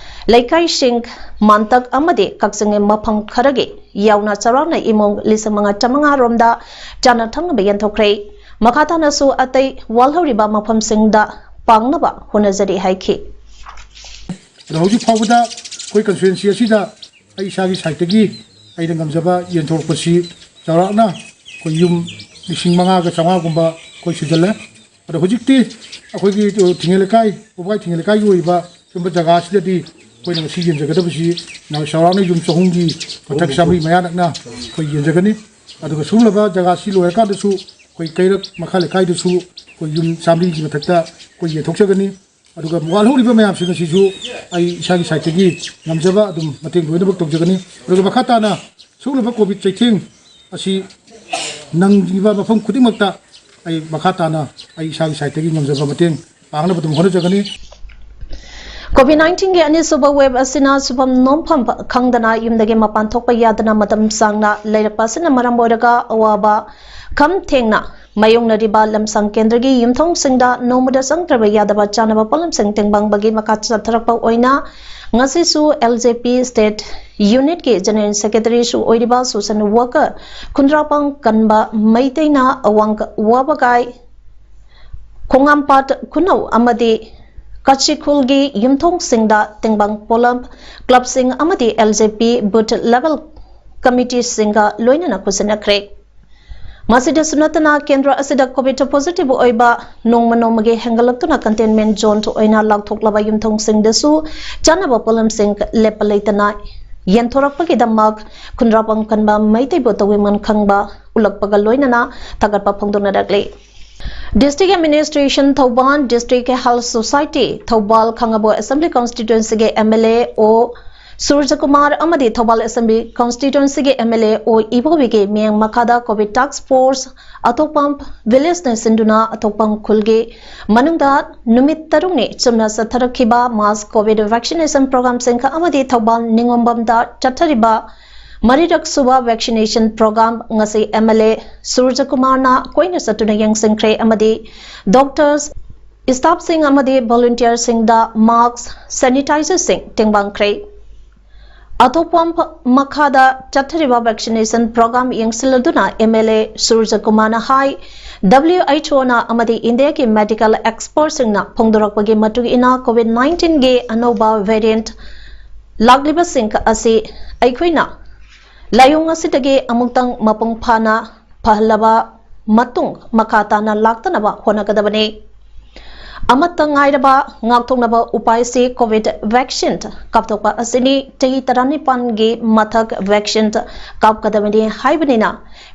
ꯂꯩꯀꯥꯏꯁꯤꯡ, ꯃꯥꯟꯇꯛ ꯑꯃꯗꯤ ꯀꯛꯆꯤꯡꯒꯤ ꯃꯐꯝ ꯈꯔꯒꯤ ꯌꯥꯎꯅ ꯆꯥꯎꯔꯥꯛꯅ ꯏꯃꯨꯡ ꯂꯤꯁꯤꯡ ꯃꯉꯥ ꯆꯥꯃꯉꯥ ꯔꯣꯝꯗ ꯆꯥꯅ ꯊꯛꯅꯕ ꯌꯦꯟꯊꯣꯛꯈ꯭ꯔꯦ꯫ ꯃꯈꯥ ꯇꯥꯅꯁꯨ ꯑꯇꯩ ꯋꯥꯠꯍꯧꯔꯤꯕ ꯃꯐꯝꯁꯤꯡꯗ ꯄꯥꯡꯅꯕ ꯍꯣꯠꯅꯖꯔꯤ ꯍꯥꯏꯈꯤ꯫ ꯑꯗꯣ ꯍꯧꯖꯤꯛ ꯐꯥꯎꯕꯗ ꯑꯩꯈꯣꯏ ꯀꯟꯁꯇꯤꯇ꯭ꯋꯦꯟꯁꯤ ꯑꯁꯤꯗ ꯑꯩ ꯏꯁꯥꯒꯤ ꯁꯥꯏꯠꯇꯒꯤ ꯑꯩꯅ ꯉꯝꯖꯕ ꯌꯦꯟꯊꯣꯔꯛꯄꯁꯤ ꯆꯥꯎꯔꯥꯛꯅ ꯑꯩꯈꯣꯏ ꯌꯨꯝ ꯂꯤꯁꯤꯡ ꯃꯉꯥꯒ ꯆꯥꯝꯃꯉꯥꯒꯨꯝꯕ ꯑꯩꯈꯣꯏ ꯁꯨꯖꯜꯂꯦ꯫ ꯑꯗꯣ ꯍꯧꯖꯤꯛꯇꯤ ꯑꯩꯈꯣꯏꯒꯤ ꯊꯤꯡꯉꯦꯜ ꯂꯩꯀꯥꯏ, ꯎꯄꯥꯏ ꯊꯤꯡꯉꯦꯜ ꯂꯩꯀꯥꯏꯒꯤ ꯑꯣꯏꯕ ꯁꯨꯝꯕ ꯖꯒꯥꯁꯤꯗꯗꯤ ꯑꯩꯈꯣꯏꯅ ꯉꯁꯤ ꯌꯦꯟꯖꯒꯗꯕꯁꯤ ꯆꯥꯎꯔꯥꯛꯅ ꯌꯨꯝ ꯆꯍꯨꯝꯒꯤ ꯃꯊꯛ ꯆꯥꯝꯃꯔꯤ ꯃꯌꯥ ꯅꯛꯅ ꯑꯩꯈꯣꯏ ꯌꯦꯟꯖꯒꯅꯤ꯫ ꯑꯗꯨꯒ ꯁꯨꯝꯂꯕ ꯖꯒꯥꯁꯤ ꯂꯣꯏꯔꯀꯥꯟꯗꯁꯨ ꯑꯩꯈꯣꯏ ꯀꯩꯔꯛ ꯃꯈꯥ ꯂꯩꯀꯥꯏꯗꯁꯨ ꯑꯩꯈꯣꯏ ꯌꯨꯝ ꯆꯥꯝꯃꯔꯤꯒꯤ ꯃꯊꯛꯇ ꯑꯩꯈꯣꯏ ꯌꯦꯟꯊꯣꯛꯆꯒꯅꯤ꯫ ꯑꯗꯨꯒ ꯋꯥꯠꯍꯧꯔꯤꯕ ꯃꯌꯥꯝꯁꯤꯡ ꯑꯁꯤꯁꯨ ꯑꯩ ꯏꯁꯥꯒꯤ ꯁꯥꯏꯠꯇꯒꯤ ꯉꯝꯖꯕ ꯑꯗꯨꯝ ꯃꯇꯦꯡ ꯂꯣꯏꯅꯃꯛ ꯇꯧꯖꯒꯅꯤ꯫ ꯑꯗꯨꯒ ꯃꯈꯥ ꯇꯥꯅ ꯁꯨꯡꯂꯕ ꯀꯣꯚꯤꯗ ꯆꯩꯊꯦꯡ ꯑꯁꯤ ꯅꯪꯂꯤꯕ ꯃꯐꯝ ꯈꯨꯗꯤꯡꯃꯛꯇ ꯑꯩ ꯃꯈꯥ ꯇꯥꯅ ꯑꯩ ꯏꯁꯥꯒꯤ ꯁꯥꯏꯠꯇꯒꯤ ꯉꯝꯖꯕ ꯃꯇꯦꯡ ꯄꯥꯡꯅꯕ ꯑꯗꯨꯝ ꯍꯣꯠꯅꯖꯒꯅꯤ꯫ COVID nineteen ꯒꯤ ꯑꯅꯤꯁꯨꯕ ꯋꯦꯕ ꯑꯁꯤꯅ ꯁꯨꯐꯝ ꯅꯣꯝꯐꯝ ꯈꯪꯗꯅ ꯌꯨꯝꯗꯒꯤ ꯃꯄꯥꯟ ꯊꯣꯛꯄ ꯌꯥꯗꯅ ꯃꯇꯝ ꯁꯥꯡꯅ ꯂꯩꯔꯛꯄ ꯑꯁꯤꯅ ꯃꯔꯝ ꯑꯣꯏꯔꯒ ꯑꯋꯥꯕ ꯈꯝ ꯊꯦꯡꯅ ꯃꯥꯌꯣꯛꯅꯔꯤꯕ ꯂꯝꯁꯥꯡ ꯀꯦꯟꯗ꯭ꯔꯒꯤ ꯌꯨꯝꯊꯣꯡꯁꯤꯡꯗ ꯅꯣꯡꯃꯗ ꯆꯪꯗ꯭ꯔꯕ ꯌꯥꯗꯕ ꯆꯥꯅꯕ ꯄꯣꯠꯂꯝꯁꯤꯡ ꯇꯦꯡꯕꯥꯡꯕꯒꯤ ꯃꯈꯥ ꯆꯠꯊꯔꯛꯄ ꯑꯣꯏꯅ ꯉꯁꯤꯁꯨ L J P State Unit ꯀꯤ General Secretary ꯁꯨ ꯑꯣꯏꯔꯤꯕ social worker ꯈꯨꯟꯗ꯭ꯔꯥꯄꯥꯡ ꯀꯟꯕ ꯃꯩꯇꯩꯅ ꯑꯋꯥꯡ ꯋꯥꯕꯒꯥꯏ, ꯈꯣꯡꯉꯥꯝꯄꯥꯠ ꯈꯨꯅꯧ ꯑꯃꯗꯤ ꯀꯥꯆꯤꯈꯨꯜꯒꯤ ꯌꯨꯝꯊꯣꯡꯁꯤꯡꯗ ꯇꯦꯡꯕꯥꯡ ꯄꯣꯠꯂꯝ club ꯁꯤꯡ ꯑꯃꯗꯤ L J P booth level committee ꯁꯤꯡꯒ ꯂꯣꯏꯅꯅ ꯈꯨꯠꯁꯤꯟꯅꯈ꯭ꯔꯦ꯫ ꯃꯁꯤꯗꯁꯨ ꯅꯠꯇꯅ ꯀꯦꯟꯗ꯭ꯔ ꯑꯁꯤꯗ COVID positive ꯑꯣꯏꯕ ꯅꯣꯡꯃ ꯅꯣꯡꯃꯒꯤ ꯍꯦꯟꯒꯠꯂꯛꯇꯨꯅ containment zone ꯑꯣꯏꯅ ꯂꯥꯎꯊꯣꯛꯂꯕ ꯌꯨꯝꯊꯣꯡꯁꯤꯡꯗꯁꯨ ꯆꯥꯅꯕ ꯄꯣꯠꯂꯝꯁꯤꯡ ꯂꯦꯞꯄ ꯂꯩꯇꯅ ꯌꯦꯟꯊꯣꯔꯛꯄꯒꯤꯗꯃꯛ ꯈꯨꯟꯗ꯭ꯔꯥꯛꯄꯝ ꯀꯟꯕ ꯃꯩꯇꯩꯕꯨ ꯇꯧꯕꯤꯃꯜ ꯈꯪꯕ ꯎꯠꯂꯛꯄꯒ ꯂꯣꯏꯅꯅ ꯊꯥꯒꯠꯄ ꯐꯣꯡꯗꯣꯛꯅꯔꯛꯂꯤ꯫ District Administration Thoubal, District Health Society Thoubal, ꯈꯥꯉꯕꯣꯛ Assembly Constituencyꯒꯤ MLA ꯑꯣ ꯁꯨꯔꯖꯀꯨꯃꯥꯔ ꯑꯃꯗꯤ ꯊꯧꯕꯥꯜ Assembly Constituencyꯒꯤ MLA ꯑꯣ ꯏꯕꯣꯕꯤꯒꯤ ꯃꯤꯠꯌꯦꯡ ꯃꯈꯥꯗ COVID Task Force ꯑꯊꯣꯛꯄꯝ Villageꯅ ꯁꯤꯟꯗꯨꯅ ꯑꯊꯣꯛꯄꯝ ꯈꯨꯜꯒꯤ ꯃꯅꯨꯡꯗ ꯅꯨꯃꯤꯠ ꯇꯔꯨꯛꯅꯤ ꯆꯨꯝꯅ ꯆꯠꯊꯔꯛꯈꯤꯕ Mass COVID Vaccination Programꯁꯤꯡ ꯑꯃꯗꯤ ꯊꯧꯕꯥꯜ ꯅꯤꯉꯣꯝꯕꯝꯗ ꯆꯠꯊꯔꯤꯕ ꯃꯔꯤꯔꯛ ꯁꯨꯕ Vaccination Program ꯉꯁꯤ MLA ꯁꯨꯔꯖꯀꯨꯃꯥꯔꯅ ꯀꯣꯏꯅ ꯆꯠꯇꯨꯅ ꯌꯦꯡꯁꯤꯟꯈ꯭ꯔꯦ ꯑꯃꯗꯤ Doctors, Staffꯁꯤꯡ ꯑꯃꯗꯤ Volunteerꯁꯤꯡꯗ Mask, Sanitizerꯁꯤꯡ ꯇꯦꯡꯕꯥꯡꯈ꯭ꯔꯦ꯫ ꯑꯊꯣꯛꯄꯝ ꯃꯈꯥꯗ ꯆꯠꯊꯔꯤꯕ Vaccination Program ꯌꯦꯡꯁꯤꯜꯂꯗꯨꯅ MLA ꯁꯨꯔꯖꯀꯨꯃꯥꯔꯅ ꯍꯥꯏ, WHOꯅ ꯑꯃꯗꯤ ꯏꯟꯗꯤꯌꯥꯒꯤ medical expertꯁꯤꯡꯅ ꯐꯣꯡꯗꯣꯔꯛꯄꯒꯤ ꯃꯇꯨꯡ ꯏꯟꯅ COVID nineteenꯒꯤ ꯑꯅꯧꯕ variant ꯂꯥꯛꯂꯤꯕꯁꯤꯡ ꯑꯁꯤ ꯑꯩꯈꯣꯏꯅ ꯂꯥꯏꯑꯣꯡ ꯑꯁꯤꯗꯒꯤ ꯑꯃꯨꯛꯇꯪ ꯃꯄꯨꯡ ꯐꯥꯅ ꯐꯍꯜꯂꯕ ꯃꯇꯨꯡ ꯃꯈꯥ ꯇꯥꯅ ꯂꯥꯛꯇꯅꯕ ꯍꯣꯠꯅꯒꯗꯕꯅꯤ꯫ ꯑꯃꯠꯇ ꯉꯥꯏꯔꯕ ꯉꯥꯛꯊꯣꯛꯅꯕ ꯎꯄꯥꯏꯁꯤ COVID vaccine ꯀꯥꯞꯊꯣꯛꯄ ꯑꯁꯤꯅꯤ꯫ ꯆꯍꯤ ꯇꯔꯥꯅꯤꯄꯥꯟꯒꯤ ꯃꯊꯛ vaccine ꯀꯥꯞꯀꯗꯕꯅꯤ ꯍꯥꯏꯕꯅꯤꯅ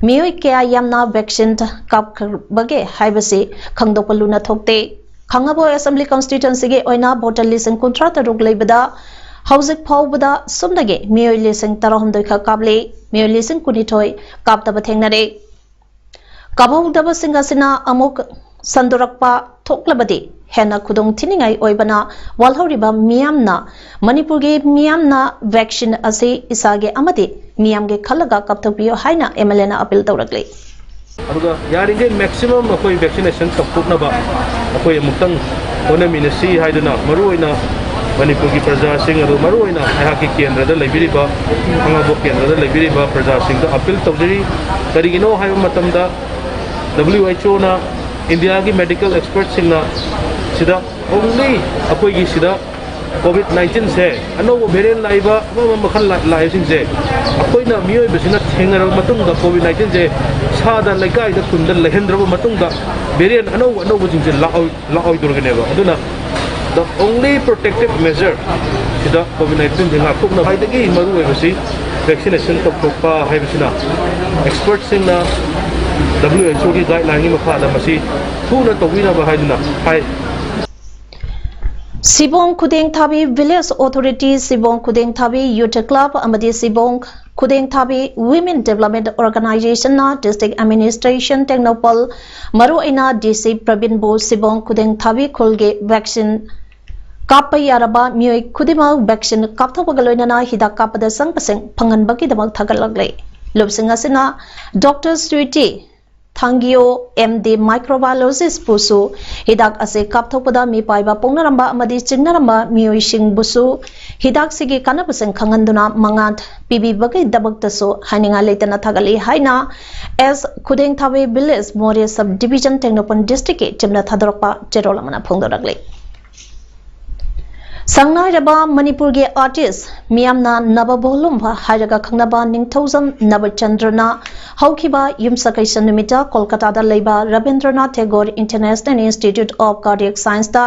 ꯃꯤꯑꯣꯏ ꯀꯌꯥ ꯌꯥꯝꯅ vaccine ꯀꯥꯞꯈ꯭ꯔꯕꯒꯦ ꯍꯥꯏꯕꯁꯤ ꯈꯪꯗꯣꯛꯄ ꯂꯨꯅ ꯊꯣꯛꯇꯦ꯫ ꯈꯥꯉꯕꯣꯛ Assembly Constituencyꯒꯤ ꯑꯣꯏꯅ voter ꯂꯤꯁꯤꯡ ꯀꯨꯟꯊ꯭ꯔꯥ ꯇꯔꯨꯛ ꯂꯩꯕꯗ ꯍꯧꯖꯤꯛ ꯐꯥꯎꯕꯗ ꯁꯨꯞꯅꯒꯤ ꯃꯤꯑꯣꯏ ꯂꯤꯁꯤꯡ ꯇꯔꯥꯍꯨꯝꯗꯣꯏ ꯈꯛ ꯀꯥꯞꯂꯤ꯫ ꯃꯤꯑꯣꯏ ꯂꯤꯁꯤꯡ ꯀꯨꯟꯅꯤꯊꯣꯏ ꯀꯥꯞꯇꯕ ꯊꯦꯡꯅꯔꯦ꯫ ꯀꯥꯞꯍꯧꯗꯕꯁꯤꯡ ꯑꯁꯤꯅ ꯑꯃꯨꯛ ꯁꯟꯗꯣꯔꯛꯄ ꯊꯣꯛꯂꯕꯗꯤ ꯍꯦꯟꯅ ꯈꯨꯗꯣꯡ ꯊꯤꯅꯤꯡꯉꯥꯏ ꯑꯣꯏꯕꯅ ꯋꯥꯜꯍꯧꯔꯤꯕ ꯃꯤꯌꯥꯝꯅ, ꯃꯅꯤꯄꯨꯔꯒꯤ ꯃꯤꯌꯥꯝꯅ vaccine ꯑꯁꯤ ꯏꯁꯥꯒꯤ ꯑꯃꯗꯤ ꯃꯤꯌꯥꯝꯒꯤ ꯈꯜꯂꯒ ꯀꯥꯞꯊꯣꯛꯄꯤꯌꯨ ꯍꯥꯏꯅ MLAꯅ appeal ꯇꯧꯔꯛꯂꯤ꯫ ꯑꯗꯨꯒ ꯌꯥꯔꯤꯈꯩ maximum ꯑꯩꯈꯣꯏ vaccination ꯇꯧꯊꯣꯛꯅꯕ ꯑꯩꯈꯣꯏ ꯑꯃꯨꯛꯇꯪ ꯍꯣꯠꯅꯃꯤꯟꯅꯁꯤ ꯍꯥꯏꯗꯨꯅ ꯃꯔꯨꯑꯣꯏꯅ ꯃꯅꯤꯄꯨꯔꯒꯤ ꯄ꯭ꯔꯖꯥꯁꯤꯡ ꯑꯗꯨ ꯃꯔꯨꯑꯣꯏꯅ ꯑꯩꯍꯥꯛꯀꯤ ꯀꯦꯟꯗ꯭ꯔꯗ ꯂꯩꯕꯤꯔꯤꯕ, ꯈꯥꯉꯕꯣꯛ ꯀꯦꯟꯗ꯭ꯔꯗ ꯂꯩꯕꯤꯔꯤꯕ ꯄ꯭ꯔꯖꯥꯁꯤꯡꯗ appeal ꯇꯧꯖꯔꯤ꯫ ꯀꯔꯤꯒꯤꯅꯣ ꯍꯥꯏꯕ ꯃꯇꯝꯗ WHOꯅ, ꯏꯟꯗꯤꯌꯥꯒꯤ medical expertꯁꯤꯡꯅ ꯁꯤꯗ only ꯑꯩꯈꯣꯏꯒꯤ ꯁꯤꯗ COVID nineteenꯁꯦ ꯑꯅꯧꯕ variant ꯂꯥꯛꯏꯕ ꯑꯃ ꯑꯃ ꯃꯈꯜ ꯂꯥꯛ-, ꯂꯥꯛꯏꯕꯁꯤꯡꯁꯦ ꯑꯩꯈꯣꯏꯅ ꯃꯤꯑꯣꯏꯕꯁꯤꯅ ꯊꯦꯡꯅꯔꯕ ꯃꯇꯨꯡꯗ COVID nineteenꯁꯦ ꯁꯥꯗ ꯂꯩꯀꯥꯏꯗ ꯈꯨꯟꯗ ꯂꯩꯍꯟꯗ꯭ꯔꯕ ꯃꯇꯨꯡꯗ variant ꯑꯅꯧ ꯑꯅꯧꯕꯁꯤꯡꯁꯦ ꯂꯥꯛꯑꯣꯏ-, ꯂꯥꯛꯑꯣꯏꯗꯣꯔꯤꯕꯅꯦꯕ꯫ ꯑꯗꯨꯅ the only protective measure ꯁꯤꯗ ꯀꯣꯚꯤꯗ ꯅꯥꯏꯟꯇꯤꯟꯁꯦ ꯉꯥꯛꯊꯣꯛꯅꯕ ꯈ꯭ꯋꯥꯏꯗꯒꯤ ꯃꯔꯨꯑꯣꯏꯕꯁꯤ ꯚꯦꯛꯁꯤꯅꯦꯁꯟ ꯇꯧꯊꯣꯛꯄ ꯍꯥꯏꯕꯁꯤꯅ ꯑꯦꯛꯁꯄꯔꯠꯁꯤꯡꯅ ꯗꯕ꯭ꯂꯤꯎ ꯑꯩꯆ ꯑꯣꯒꯤ ꯒꯥꯏꯗꯂꯥꯏꯟꯒꯤ ꯃꯈꯥꯗ ꯃꯁꯤ ꯊꯨꯅ ꯇꯧꯕꯤꯅꯕ ꯍꯥꯏꯗꯨꯅ ꯍꯥꯏ꯫ Sibong Khudengthabi village authority, Sibong Khudengthabi youth club ꯑꯃꯗꯤ ꯁꯤꯕꯣꯡ ꯈꯨꯗꯦꯡꯊꯥꯕꯤ ꯋꯤꯃꯦꯟ ꯗꯦꯕꯂꯞꯃꯦꯟ ꯑꯣꯔꯒꯅꯥꯏꯖꯦꯁꯟꯅ ꯗꯤꯁꯇ꯭ꯔꯤꯛ ꯑꯦꯗꯃꯤꯅꯤꯁꯇ꯭ꯔꯦꯁꯟ ꯇꯦꯡꯅꯧꯄꯜ, ꯃꯔꯨꯑꯣꯏꯅ ꯗꯤ ꯁꯤ ꯄ꯭ꯔꯕꯤꯟꯕꯨ ꯁꯤꯕꯣꯡ ꯈꯨꯗꯦꯡꯊꯥꯕꯤ ꯈꯨꯜꯒꯤ ꯚꯦꯛꯁꯤꯟ ꯀꯥꯞꯄ ꯌꯥꯔꯕ ꯃꯤꯑꯣꯏ ꯈꯨꯗꯤꯡꯃꯛ ꯚꯦꯛꯁꯤꯟ ꯀꯥꯞꯊꯣꯛꯄꯒ ꯂꯣꯏꯅꯅ ꯍꯤꯗꯥꯛ ꯀꯥꯞꯄꯗ ꯆꯪꯕꯁꯤꯡ ꯐꯪꯍꯟꯕꯒꯤꯗꯃꯛ ꯊꯥꯒꯠꯂꯛꯂꯤ꯫ ꯂꯨꯞꯁꯤꯡ ꯑꯁꯤꯅ ꯗꯣꯛꯇꯔ ꯁ꯭ꯋꯤꯇꯤ ꯊꯥꯡꯒꯤꯌꯣ, ꯑꯦꯝ ꯗꯤ ꯃꯥꯏꯀ꯭ꯔꯣꯕꯥꯏꯑꯣꯂꯣꯖꯤꯁꯄꯨꯁꯨ ꯍꯤꯗꯥꯛ ꯑꯁꯤ ꯀꯥꯞꯊꯣꯛꯄꯗ ꯃꯤꯄꯥꯏꯕ ꯄꯣꯛꯅꯔꯝꯕ ꯑꯃꯗꯤ ꯆꯤꯡꯅꯔꯝꯕ ꯃꯤꯑꯣꯏꯁꯤꯡꯕꯨꯁꯨ ꯍꯤꯗꯥꯛꯁꯤꯒꯤ ꯀꯥꯟꯅꯕꯁꯤꯡ ꯈꯪꯍꯟꯗꯨꯅ ꯃꯉꯥꯜ ꯄꯤꯕꯤꯕꯒꯤꯗꯃꯛꯇꯁꯨ ꯍꯥꯏꯅꯤꯡꯉꯥꯏ ꯂꯩꯇꯅ ꯊꯥꯒꯠꯂꯤ ꯍꯥꯏꯅ ꯑꯦꯁ ꯈꯨꯗꯦꯡꯊꯥꯕꯤ ꯚꯤꯂꯦꯖ ꯃꯣꯔꯦ ꯁꯕ ꯗꯤꯕꯤꯖꯟ ꯇꯦꯡꯅꯧꯄꯜ ꯗꯤꯁꯇ꯭ꯔꯤꯛꯀꯤ ꯇꯤꯝꯅ ꯊꯥꯗꯣꯔꯛꯄ ꯆꯦꯔꯣꯜ ꯑꯃꯅ ꯐꯣꯡꯗꯣꯔꯛꯂꯤ꯫ ꯁꯪꯅꯥꯏꯔꯕ ꯃꯅꯤꯄꯨꯔꯒꯤ ꯑꯥꯔꯇꯤꯁ ꯃꯤꯌꯥꯝꯅ ꯅꯕ ꯚꯣꯂꯨꯝ ꯍꯥꯏꯔꯒ ꯈꯪꯅꯕ ꯅꯤꯡꯊꯧꯖꯝ ꯅꯕꯆꯟꯗ꯭ꯔꯅ ꯍꯧꯈꯤꯕ ꯌꯨꯝꯁꯀꯩꯁ ꯅꯨꯃꯤꯠꯇ ꯀꯣꯜꯀꯇꯥꯗ ꯂꯩꯕ Rabindranath Tagore international institute of ꯀꯥꯔꯗꯤꯌꯦꯛ ꯁꯥꯏꯟꯁꯇ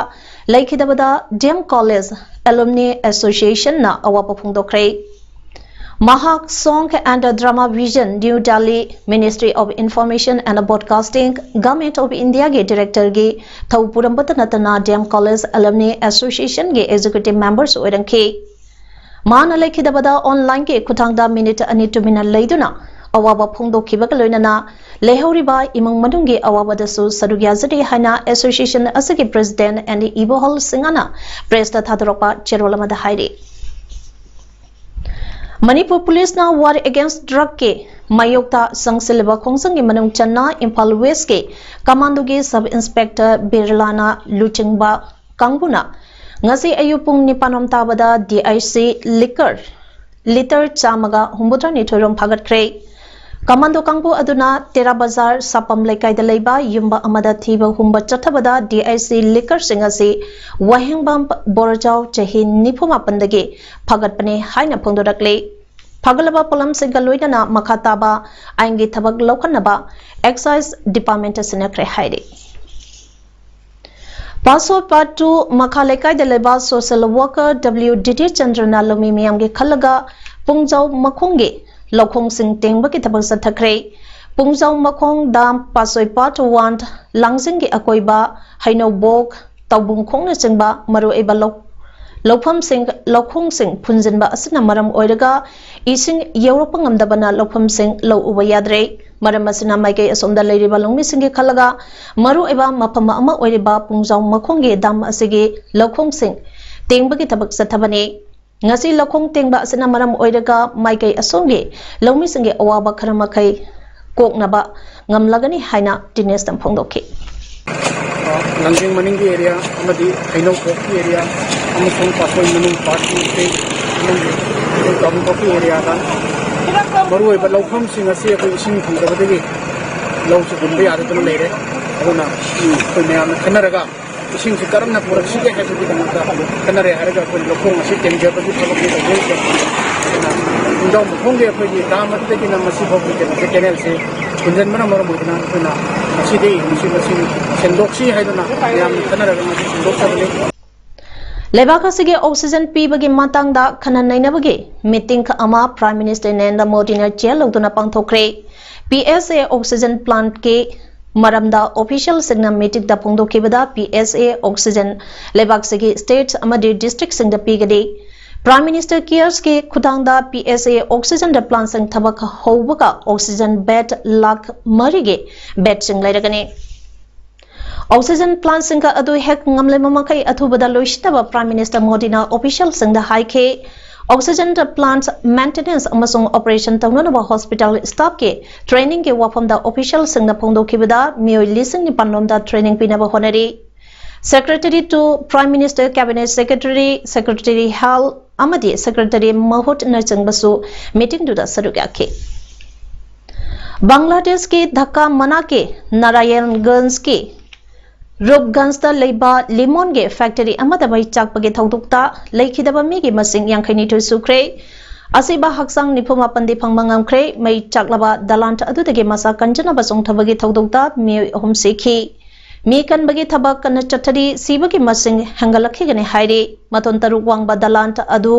ꯂꯩꯈꯤꯗꯕꯗ ꯗꯤ ꯑꯦꯝ ꯀꯣꯂꯦꯖ ꯑꯦꯂꯨꯝꯅꯤ ꯑꯦꯁꯣꯁꯤꯌꯦꯁꯟꯅ ꯑꯋꯥꯕ ꯐꯣꯡꯗꯣꯛꯈ꯭ꯔꯦ꯫ ꯃꯍꯥꯛ Song and Drama Vision, New Delhi, Ministry of Information and Broadcasting, Government of Indiaꯒꯤ ꯗꯤꯔꯦꯛꯇꯔꯒꯤ ꯊꯧ ꯄꯨꯔꯝꯕꯇ ꯅꯠꯇꯅ ꯗꯤ ꯑꯦꯝ ꯀꯣꯂꯦꯖ ꯑꯦꯂꯨꯝꯅꯤ ꯑꯦꯁꯣꯁꯤꯌꯦꯁꯟꯒꯤ ꯑꯦꯛꯖꯤꯀ꯭ꯌꯨꯇꯤꯚ ꯃꯦꯝꯕꯔꯁꯨ ꯑꯣꯏꯔꯝꯈꯤ꯫ ꯃꯥꯅ ꯂꯩꯈꯤꯗꯕꯗ ꯑꯣꯟꯂꯥꯏꯟꯒꯤ ꯈꯨꯠꯊꯥꯡꯗ ꯃꯤꯅꯤꯠ ꯑꯅꯤ ꯇꯨꯃꯤꯟꯅ ꯂꯩꯗꯨꯅ ꯑꯋꯥꯕ ꯐꯣꯡꯗꯣꯛꯈꯤꯕꯒ ꯂꯣꯏꯅꯅ ꯂꯩꯍꯧꯔꯤꯕ ꯏꯃꯨꯡ ꯃꯅꯨꯡꯒꯤ ꯑꯋꯥꯕꯗꯁꯨ ꯁꯔꯨꯛ ꯌꯥꯖꯔꯤ ꯍꯥꯏꯅ ꯑꯦꯁꯣꯁꯤꯌꯦꯁꯟ ꯑꯁꯤꯒꯤ ꯄ꯭ꯔꯦꯁꯤꯗꯦꯟꯠ ꯑꯦꯟ ꯏꯕꯣꯍꯜ ꯁꯤꯡꯍꯅ ꯄ꯭ꯔꯦꯁꯇ ꯊꯥꯗꯣꯔꯛꯄ ꯆꯦꯔꯣꯜ ꯑꯃꯗ ꯍꯥꯏꯔꯤ꯫ ꯃꯅꯤꯄꯨꯔ ꯄꯨꯂꯤꯁꯅ War Against Drugꯀꯤ ꯃꯥꯌꯣꯛꯇ ꯆꯪꯁꯤꯜꯂꯤꯕ ꯈꯣꯡꯖꯪꯒꯤ ꯃꯅꯨꯡ ꯆꯟꯅ ꯏꯝꯐꯥꯜ ꯋꯦꯁꯀꯤ ꯀꯃꯥꯟꯗꯣꯒꯤ ꯁꯕ ꯏꯟꯁꯄꯦꯛꯇꯔ ꯕꯤꯔꯂꯥꯅ ꯂꯨꯆꯤꯡꯕ ꯀꯥꯡꯕꯨꯅ ꯉꯁꯤ ꯑꯌꯨꯛ ꯄꯨꯡ ꯅꯤꯄꯥꯟ ꯔꯣꯝ ꯇꯥꯕꯗ ꯗꯤ ꯑꯥꯏ ꯁꯤ ꯂꯤꯀꯔ ꯂꯤꯇꯔ ꯆꯥꯝꯃꯒ ꯍꯨꯝꯐꯨꯇꯔꯥ ꯅꯤꯊꯣꯏ ꯔꯣꯝ ꯐꯥꯒꯠꯈ꯭ꯔꯦ꯫ ꯀꯃꯥꯟꯗꯣ ꯀꯥꯡꯕꯨ ꯑꯗꯨꯅ ꯇꯦꯔꯥ ꯕꯖꯥꯔ ꯁꯥꯄꯝ ꯂꯩꯀꯥꯏꯗ ꯂꯩꯕ ꯌꯨꯝꯕ ꯑꯃꯗ ꯊꯤꯕ ꯍꯨꯝꯕ ꯆꯠꯊꯕꯗ ꯗꯤ ꯑꯥꯏ ꯁꯤ ꯂꯤꯀꯔꯁꯤꯡ ꯑꯁꯤ ꯋꯥꯍꯦꯡꯕꯝ ꯕꯣꯔꯖꯥꯎ ꯆꯍꯤ ꯅꯤꯐꯨ ꯃꯥꯄꯟꯗꯒꯤ ꯐꯥꯒꯠꯄꯅꯤ ꯍꯥꯏꯅ ꯐꯣꯡꯗꯣꯔꯛꯂꯤ꯫ ꯐꯥꯒꯠꯂꯕ ꯄꯣꯠꯂꯝꯁꯤꯡꯒ ꯂꯣꯏꯅꯅ ꯃꯈꯥ ꯇꯥꯕ ꯑꯥꯏꯟꯒꯤ ꯊꯕꯛ ꯂꯧꯈꯠꯅꯕ ꯑꯦꯛꯁꯥꯏꯖ ꯗꯤꯄꯥꯔꯠꯃꯦꯟꯠꯇ ꯁꯤꯟꯅꯈ꯭ꯔꯦ ꯍꯥꯏꯔꯤ꯫ ꯄꯥꯁꯣꯏ ꯄꯥꯠ ꯇꯨ ꯃꯈꯥ ꯂꯩꯀꯥꯏꯗ ꯂꯩꯕ social worker W D D ꯆꯟꯗ꯭ꯔꯅ ꯂꯧꯃꯤ ꯃꯤꯌꯥꯝꯒꯤ ꯈꯜꯂꯒ ꯄꯨꯡꯖꯥꯎ ꯃꯈꯣꯡꯒꯤ ꯂꯧꯈꯣꯡꯁꯤꯡ ꯇꯦꯡꯕꯒꯤ ꯊꯕꯛ ꯆꯠꯊꯈ꯭ꯔꯦ꯫ ꯄꯨꯡꯖꯥꯎ ꯃꯈꯣꯡ ꯗꯥꯝ ꯄꯥꯁꯣꯏ ꯄꯥꯠ ꯋꯥꯟ ꯂꯥꯡꯖꯤꯡꯒꯤ ꯑꯀꯣꯏꯕ ꯍꯩꯅꯧꯕꯣꯛ, ꯇꯧꯕꯨꯡꯈꯣꯡꯅꯆꯤꯡꯕ ꯃꯔꯨꯑꯣꯏꯕ ꯂꯧ-, ꯂꯧꯐꯝꯁꯤꯡ, ꯂꯧꯈꯣꯡꯁꯤꯡ ꯐꯨꯟꯖꯤꯟꯕ ꯑꯁꯤꯅ ꯃꯔꯝ ꯑꯣꯏꯔꯒ ꯏꯁꯤꯡ ꯌꯧꯔꯛꯄ ꯉꯝꯗꯕꯅ ꯂꯧꯐꯝꯁꯤꯡ ꯂꯧ ꯎꯕ ꯌꯥꯗ꯭ꯔꯦ꯫ ꯃꯔꯝ ꯑꯁꯤꯅ ꯃꯥꯏꯀꯩ ꯑꯁꯣꯝꯗ ꯂꯩꯔꯤꯕ ꯂꯧꯃꯤꯁꯤꯡꯒꯤ ꯈꯜꯂꯒ ꯃꯔꯨꯑꯣꯏꯕ ꯃꯐꯝ ꯑꯃ ꯑꯣꯏꯔꯤꯕ ꯄꯨꯡꯖꯥꯎ ꯃꯈꯣꯡꯒꯤ ꯗꯥꯝ ꯑꯁꯤꯒꯤ ꯂꯧꯈꯣꯡꯁꯤꯡ ꯇꯦꯡꯕꯒꯤ ꯊꯕꯛ ꯆꯠꯊꯕꯅꯤ꯫ ꯉꯁꯤ ꯂꯧꯈꯣꯡ ꯇꯦꯡꯕ ꯑꯁꯤꯅ ꯃꯔꯝ ꯑꯣꯏꯔꯒ ꯃꯥꯏꯀꯩ ꯑꯁꯣꯝꯒꯤ ꯂꯧꯃꯤꯁꯤꯡꯒꯤ ꯑꯋꯥꯕ ꯈꯔ ꯃꯈꯩ ꯀꯣꯛꯅꯕ ꯉꯝꯂꯒꯅꯤ ꯍꯥꯏꯅ ꯇꯤꯅꯦꯁꯇ ꯐꯣꯡꯗꯣꯛꯈꯤ꯫ ꯂꯥꯡꯖꯤꯡ ꯃꯅꯤꯡꯒꯤ ꯑꯦꯔꯤꯌꯥ ꯑꯃꯗꯤ ꯍꯩꯅꯧꯈꯣꯛꯀꯤ ꯑꯦꯔꯤꯌꯥ ꯑꯃꯁꯨꯡ ꯄꯥꯠꯁꯣꯏ ꯃꯅꯨꯡ ꯄꯥꯠꯀꯤ ꯏꯁꯇꯦꯠ ꯑꯃꯗꯤ ꯀꯥꯕꯨꯡꯈꯣꯛꯀꯤ ꯑꯦꯔꯤꯌꯥꯗ ꯃꯔꯨꯑꯣꯏꯕ ꯂꯧꯐꯝꯁꯤꯡ ꯑꯁꯤ ꯑꯩꯈꯣꯏ ꯏꯁꯤꯡ ꯐꯪꯗꯕꯗꯒꯤ ꯂꯧꯁꯤ ꯍꯨꯟꯕ ꯌꯥꯗꯗꯨꯅ ꯂꯩꯔꯦ꯫ ꯑꯗꯨꯅ ꯑꯩꯈꯣꯏ ꯃꯌꯥꯝꯅ ꯈꯟꯅꯔꯒ ꯏꯁꯤꯡꯁꯤ ꯀꯔꯝꯅ ꯄꯨꯔꯛꯁꯤꯒꯦ ꯍꯥꯏꯕꯒꯤꯗꯃꯛꯇ ꯈꯟꯅꯔꯦ ꯍꯥꯏꯔꯒ ꯑꯩꯈꯣꯏ ꯂꯧꯈꯣꯡ ꯑꯁꯤ ꯇꯦꯡꯖꯕꯒꯤ ꯊꯕꯛꯅꯤ ꯇꯧꯖꯔꯤꯁꯦ꯫ ꯑꯗꯨꯅ ꯄꯨꯡꯖꯥꯎ ꯃꯈꯣꯡꯒꯤ ꯑꯩꯈꯣꯏꯒꯤ ꯗꯥꯝ ꯑꯗꯨꯗꯒꯤꯅ ꯃꯁꯤ ꯐꯥꯎꯕꯒꯤ ꯀꯩꯅꯣꯁꯦ, ꯀꯦꯅꯦꯜꯁꯦ ꯐꯨꯟꯖꯟꯕꯅ ꯃꯔꯝ ꯑꯣꯏꯗꯨꯅ ꯑꯩꯈꯣꯏꯅ ꯉꯁꯤꯗꯤ ꯃꯁꯤ, ꯃꯁꯤ ꯁꯦꯡꯗꯣꯛꯁꯤ ꯍꯥꯏꯗꯨꯅ ꯃꯌꯥꯝꯅ ꯈꯟꯅꯔꯒ ꯃꯁꯤ ꯁꯦꯡꯗꯣꯛꯆꯕꯅꯤ꯫ ꯂꯩꯕꯥꯛ ꯑꯁꯤꯒꯤ oxygen ꯄꯤꯕꯒꯤ ꯃꯇꯥꯡꯗ ꯈꯟꯅ ꯅꯩꯅꯕꯒꯤ meeting ꯑꯃ Prime Minister ꯅꯔꯦꯟꯗ꯭ꯔ ꯃꯣꯗꯤꯅ chair ꯂꯧꯗꯨꯅ ꯄꯥꯡꯊꯣꯛꯈ꯭ꯔꯦ꯫ P S A oxygen plantꯀꯤ ꯃꯔꯝꯗ officialꯁꯤꯡꯅ meetingꯗ ꯐꯣꯡꯗꯣꯛꯈꯤꯕꯗ, P S A oxygen ꯂꯩꯕꯥꯛꯁꯤꯒꯤ states ꯑꯃꯗꯤ districtꯁꯤꯡꯗ ꯄꯤꯒꯅꯤ꯫ Prime Minister caresꯀꯤ ꯈꯨꯠꯊꯥꯡꯗ P S A oxygenꯗ plantꯁꯤꯡ ꯊꯕꯛ ꯍꯧꯕꯒ oxygen bed ꯂꯥꯈ ꯃꯔꯤꯒꯤ bedꯁꯤꯡ ꯂꯩꯔꯒꯅꯤ꯫ Oxygen plantꯁꯤꯡ ꯑꯗꯨ ꯍꯦꯛ ꯉꯝꯂꯤꯕ ꯃꯈꯩ ꯑꯊꯨꯕꯗ ꯂꯣꯏꯁꯤꯟꯅꯕ Prime Minister ꯃꯣꯗꯤꯅ officialꯁꯤꯡꯗ ꯍꯥꯏꯈꯤ꯫ Oxygen plant maintenance ꯑꯃꯁꯨꯡ operation ꯇꯧꯅꯅꯕ hospital staffꯀꯤ trainingꯒꯤ ꯋꯥꯐꯝꯗ officialꯁꯤꯡꯅ ꯐꯣꯡꯗꯣꯛꯈꯤꯕꯗ ꯃꯤꯑꯣꯏ ꯂꯤꯁꯤꯡ ꯅꯤꯄꯥꯟ ꯔꯣꯝꯗ training ꯄꯤꯅꯕ ꯍꯣꯠꯅꯔꯤ꯫ Secretary to Prime Minister, Cabinet Secretary, Secretary Health ꯑꯃꯗꯤ Secretary ꯃꯍꯨꯠꯅꯆꯤꯡꯕꯁꯨ meetingꯗꯨꯗ ꯁꯔꯨꯛ ꯌꯥꯈꯤ꯫ ꯕꯪꯒ꯭ꯂꯥꯗꯦꯁꯀꯤ ꯙꯥꯀꯥ ꯃꯅꯥꯛꯀꯤ ꯅꯥꯔꯥꯌꯟꯒꯟꯖꯀꯤ ꯔꯨꯞꯒꯟꯖꯇ ꯂꯩꯕ ꯂꯤꯃꯣꯟꯒꯤ factory ꯑꯃꯗ ꯃꯩ ꯆꯥꯛꯄꯒꯤ ꯊꯧꯗꯣꯛꯇ ꯂꯩꯈꯤꯗꯕ ꯃꯤꯒꯤ ꯃꯁꯤꯡ ꯌꯥꯡꯈꯩꯅꯤꯊꯣꯏ ꯁꯨꯈ꯭ꯔꯦ꯫ ꯑꯁꯤꯕ ꯍꯛꯆꯥꯡ ꯅꯤꯐꯨ ꯃꯥꯄꯟꯗꯤ ꯐꯪꯕ ꯉꯝꯈ꯭ꯔꯦ꯫ ꯃꯩ ꯆꯥꯛꯂꯕ ꯗꯂꯥꯟ ꯑꯗꯨꯗꯒꯤ ꯃꯁꯥ ꯀꯟꯖꯅꯕ ꯆꯣꯡꯊꯕꯒꯤ ꯊꯧꯗꯣꯛꯇ ꯃꯤꯑꯣꯏ ꯑꯍꯨꯝ ꯁꯤꯈꯤ꯫ ꯃꯤ ꯀꯟꯕꯒꯤ ꯊꯕꯛ ꯀꯟꯅ ꯆꯠꯊꯔꯤ꯫ ꯁꯤꯕꯒꯤ ꯃꯁꯤꯡ ꯍꯦꯟꯒꯠꯂꯛꯈꯤꯒꯅꯤ ꯍꯥꯏꯔꯤ꯫ ꯃꯊꯣꯟ ꯇꯔꯨꯛ ꯋꯥꯡꯕ ꯗꯂꯥꯟ ꯑꯗꯨ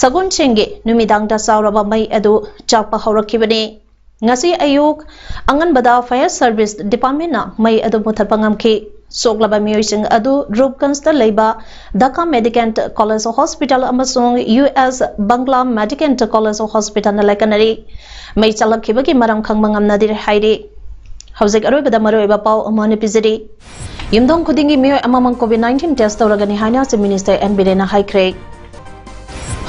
ꯁꯒꯣꯜꯁꯦꯟꯒꯤ ꯅꯨꯃꯤꯗꯥꯡꯗ ꯆꯥꯎꯔꯕ ꯃꯩ ꯑꯗꯨ ꯆꯥꯛꯄ ꯍꯧꯔꯛꯈꯤꯕꯅꯤ꯫ ꯉꯁꯤ ꯑꯌꯨꯛ ꯑꯉꯟꯕꯗ Fire Service Department ꯅ ꯃꯩ ꯑꯗꯨ ꯃꯨꯊꯠꯄ ꯉꯝꯈꯤ꯫ ꯁꯣꯛꯂꯕ ꯃꯤꯑꯣꯏꯁꯤꯡ ꯑꯗꯨ ꯔꯨꯞꯒꯟꯖꯇ ꯂꯩꯕ Dhaka Medical College Hospital ꯑꯃꯁꯨꯡ U S Bangla Medical College Hospital ꯅ ꯂꯥꯏꯀꯠꯅꯔꯤ꯫ ꯃꯩ ꯆꯥꯛꯂꯛꯈꯤꯕꯒꯤ ꯃꯔꯝ ꯈꯪꯕ ꯉꯝꯅꯗꯦ ꯍꯥꯏꯔꯤ꯫ ꯍꯧꯖꯤꯛ ꯑꯔꯣꯏꯕꯗ ꯃꯔꯨꯑꯣꯏꯕ ꯄꯥꯎ ꯑꯃ ꯑꯣꯏꯅ ꯄꯤꯖꯔꯤ꯫ ꯌꯨꯝꯊꯣꯡ ꯈꯨꯗꯤꯡꯒꯤ ꯃꯤꯑꯣꯏ ꯑꯃꯃꯝ COVID nineteen test ꯇꯧꯔꯒꯅꯤ ꯍꯥꯏꯅ Chief Minister ꯑꯦꯟ ꯕꯤꯔꯦꯟꯅ ꯍꯥꯏꯈ꯭ꯔꯦ꯫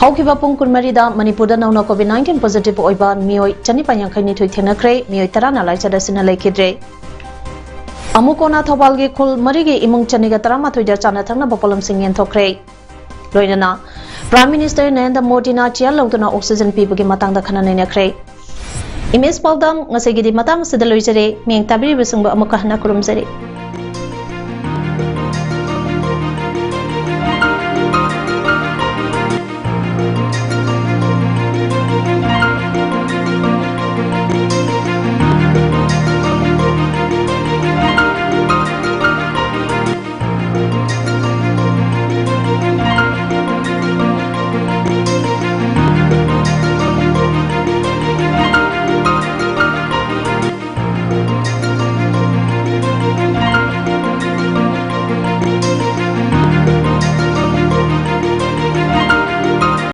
ꯍꯧꯈꯤꯕ ꯄꯨꯡ ꯀꯨꯟꯃꯔꯤꯗ ꯃꯅꯤꯄꯨꯔꯗ ꯅꯧꯅ COVID nineteen positive ꯑꯣꯏꯕ ꯃꯤꯑꯣꯏ ꯆꯅꯤꯄꯥꯟ ꯌꯥꯡꯈꯩꯅꯤꯊꯣꯏ ꯊꯦꯡꯅꯈ꯭ꯔꯦ꯫ ꯃꯤꯑꯣꯏ ꯇꯔꯥꯅ ꯂꯥꯏꯆꯠ ꯑꯁꯤꯅ ꯂꯩꯈꯤꯗ꯭ꯔꯦ꯫ ꯑꯃꯨꯀꯣꯅ ꯊꯧꯕꯥꯜꯒꯤ ꯈꯨꯜ ꯃꯔꯤꯒꯤ ꯏꯃꯨꯡ ꯆꯅꯤꯒ ꯇꯔꯥꯃꯥꯊꯣꯏꯗ ꯆꯥꯅ ꯊꯛꯅꯕ ꯄꯣꯠꯂꯝꯁꯤꯡ ꯌꯦꯟꯊꯣꯛꯈ꯭ꯔꯦ꯫ ꯂꯣꯏꯅꯅ Prime Minister ꯅꯔꯦꯟꯗ꯭ꯔ ꯃꯣꯗꯤꯅ chair ꯂꯧꯗꯨꯅ oxygen ꯄꯤꯕꯒꯤ ꯃꯇꯥꯡꯗ ꯈꯟꯅ ꯅꯩꯅꯈ꯭ꯔꯦ꯫ ꯏꯃꯦꯖ ꯄꯥꯎꯗꯝ ꯉꯁꯤꯒꯤꯗꯤ ꯃꯇꯥꯡ ꯑꯁꯤꯗ ꯂꯣꯏꯖꯔꯦ꯫ ꯃꯤꯌꯦꯡ ꯇꯥꯕꯤꯔꯤꯕꯁꯤꯡꯕꯨ ꯑꯃꯨꯛꯀ ꯍꯟꯅ ꯈꯨꯔꯨꯝꯖꯔꯤ꯫